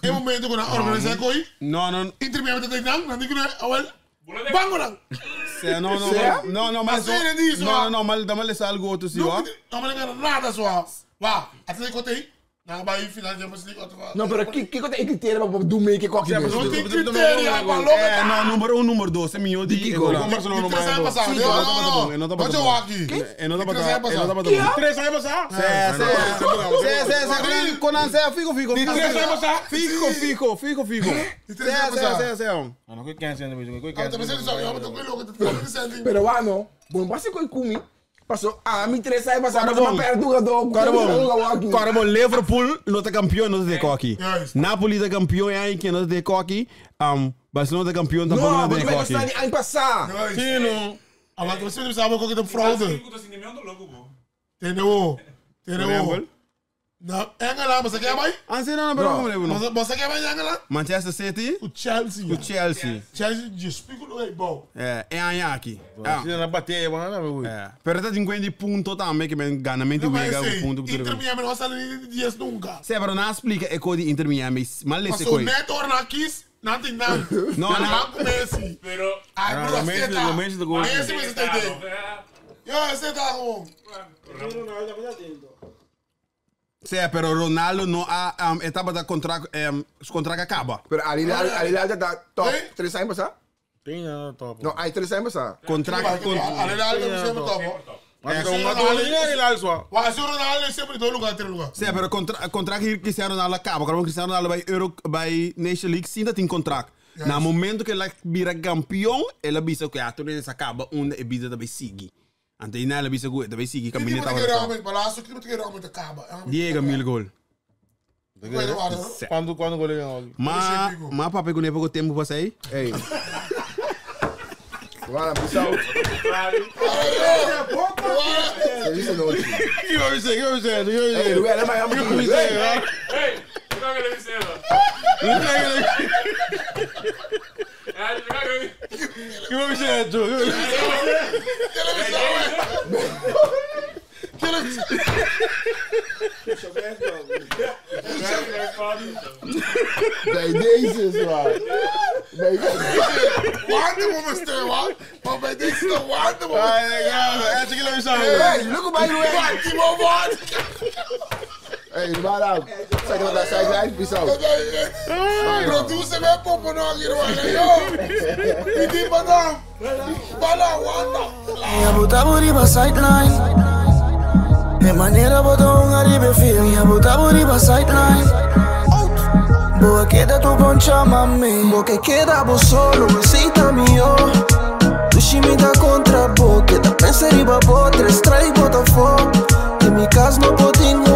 Em momento que na organizar coi. No no. Inter Miami tá nang, nang digo awel. Bango nang. Se no no no no mas Assim, né, no no no mal mal essa algo outro si wa. Não me gana nada só. Wá, até que tem. Na vai final de Champions League outro. No, pero que que te criterio pa do make cocky. Não tem critério, rapaz, louco. Eh no número 1 número 2, é meu di. Kiko. Barcelona Três anos passados. Não, não, não. Pode waki. E não dá Três pra anos e não dá passados. pra Três anos passados. Se se se se conan se fico fico. Três anos passados. Fico fico fico fico. Três anos Se passados. se se. Ah, não, que quem sendo mesmo, que Ah, quem também você sabe, eu tô com louco, tô com Pero wa no, bom passa com kumi. Passou a mi três aí passar Cara para bom. perto do Cara bom. Cara Cara bom, Liverpool não tá campeão, não tem coque. Juist. Napoli tá campeão aí que não tem coque. Barcelona tá campeão tampouco No, não mas tem vai coque. gostar de ano passar. Tino. Ah, mas você sabe qual que é fraude. Entendeu? Entendeu? Na Engeland, você quer mais? Ah, sim, não, não, pero como lembro? Você você quer mais Engeland? Manchester City, O Chelsea. o Chelsea. Chelsea despico no bom. É, é aí aqui. Se não bater, mano, É. Pero tá 50 pontos também que men ganamento Não vai wega ser. um ponto. Inter Miami não sai de dias nunca. Se pero não explica é code Inter Miami, mas lesse Passou coi. neto na Kiss, nothing não. Não, não. com Messi. Pero. Ai, Ah, bro, Messi, você tá. Messi do gol. Messi, você tá entendendo? Yo, você tá com. Se pero Ronaldo não a etapa da contrato, contrato acaba. Pero ali ali lá tá top Ei. três anos passar. Tem não, top. Não, aí três anos passar. Contrato Ali lá, ali sempre top. Mas com uma dolinha ele lá só. Mas o Ronaldo sempre dois lugar, três lugar. Sim, pero contrato que Cristiano Ronaldo acaba. Agora o Cristiano Ronaldo vai Euro, vai Nation League, sim, tem contrato. Na momento que ele vira campeão, ele avisa que a torneio acaba, onde a vida também sigue. Ante ela avisa que também sigue, Que caminho tipo de estava. querer realmente palácio, que tipo de querer realmente acaba. Diego mil gol. Quando quando gol ganhou? Mas, mas papai com pouco tempo para sair. Ei. Vai lá, pessoal. Feliz noite. Que vai ser, que vai ser, que vai Ei, ser. Lué, leva aí, Que vai ser? Hey, ik ga even zeggen. Ja, ik ga even. Que vai ser, Joe? Bij deze is waar. Bij deze. Water voor me steun, man. Maar bij deze is de water voor me. Ai, essa que ele sabe. Hey, look at my Lué. Timo, water. Hey, waar nou? Zeg wat daar zijn, zijn, pessoal. Producer me popo no aqui, mano. Yo. Pidi madam. Bala, water. Ya bota buriba sideline. De manera boto un arribe film. Ya bota buriba sideline. Boa queda tu poncha mami. Bo que queda vos solo, besita mío. Tu shimita contra bo, que da pensa riba bo, tres strike botafo. En mi casa no potingo.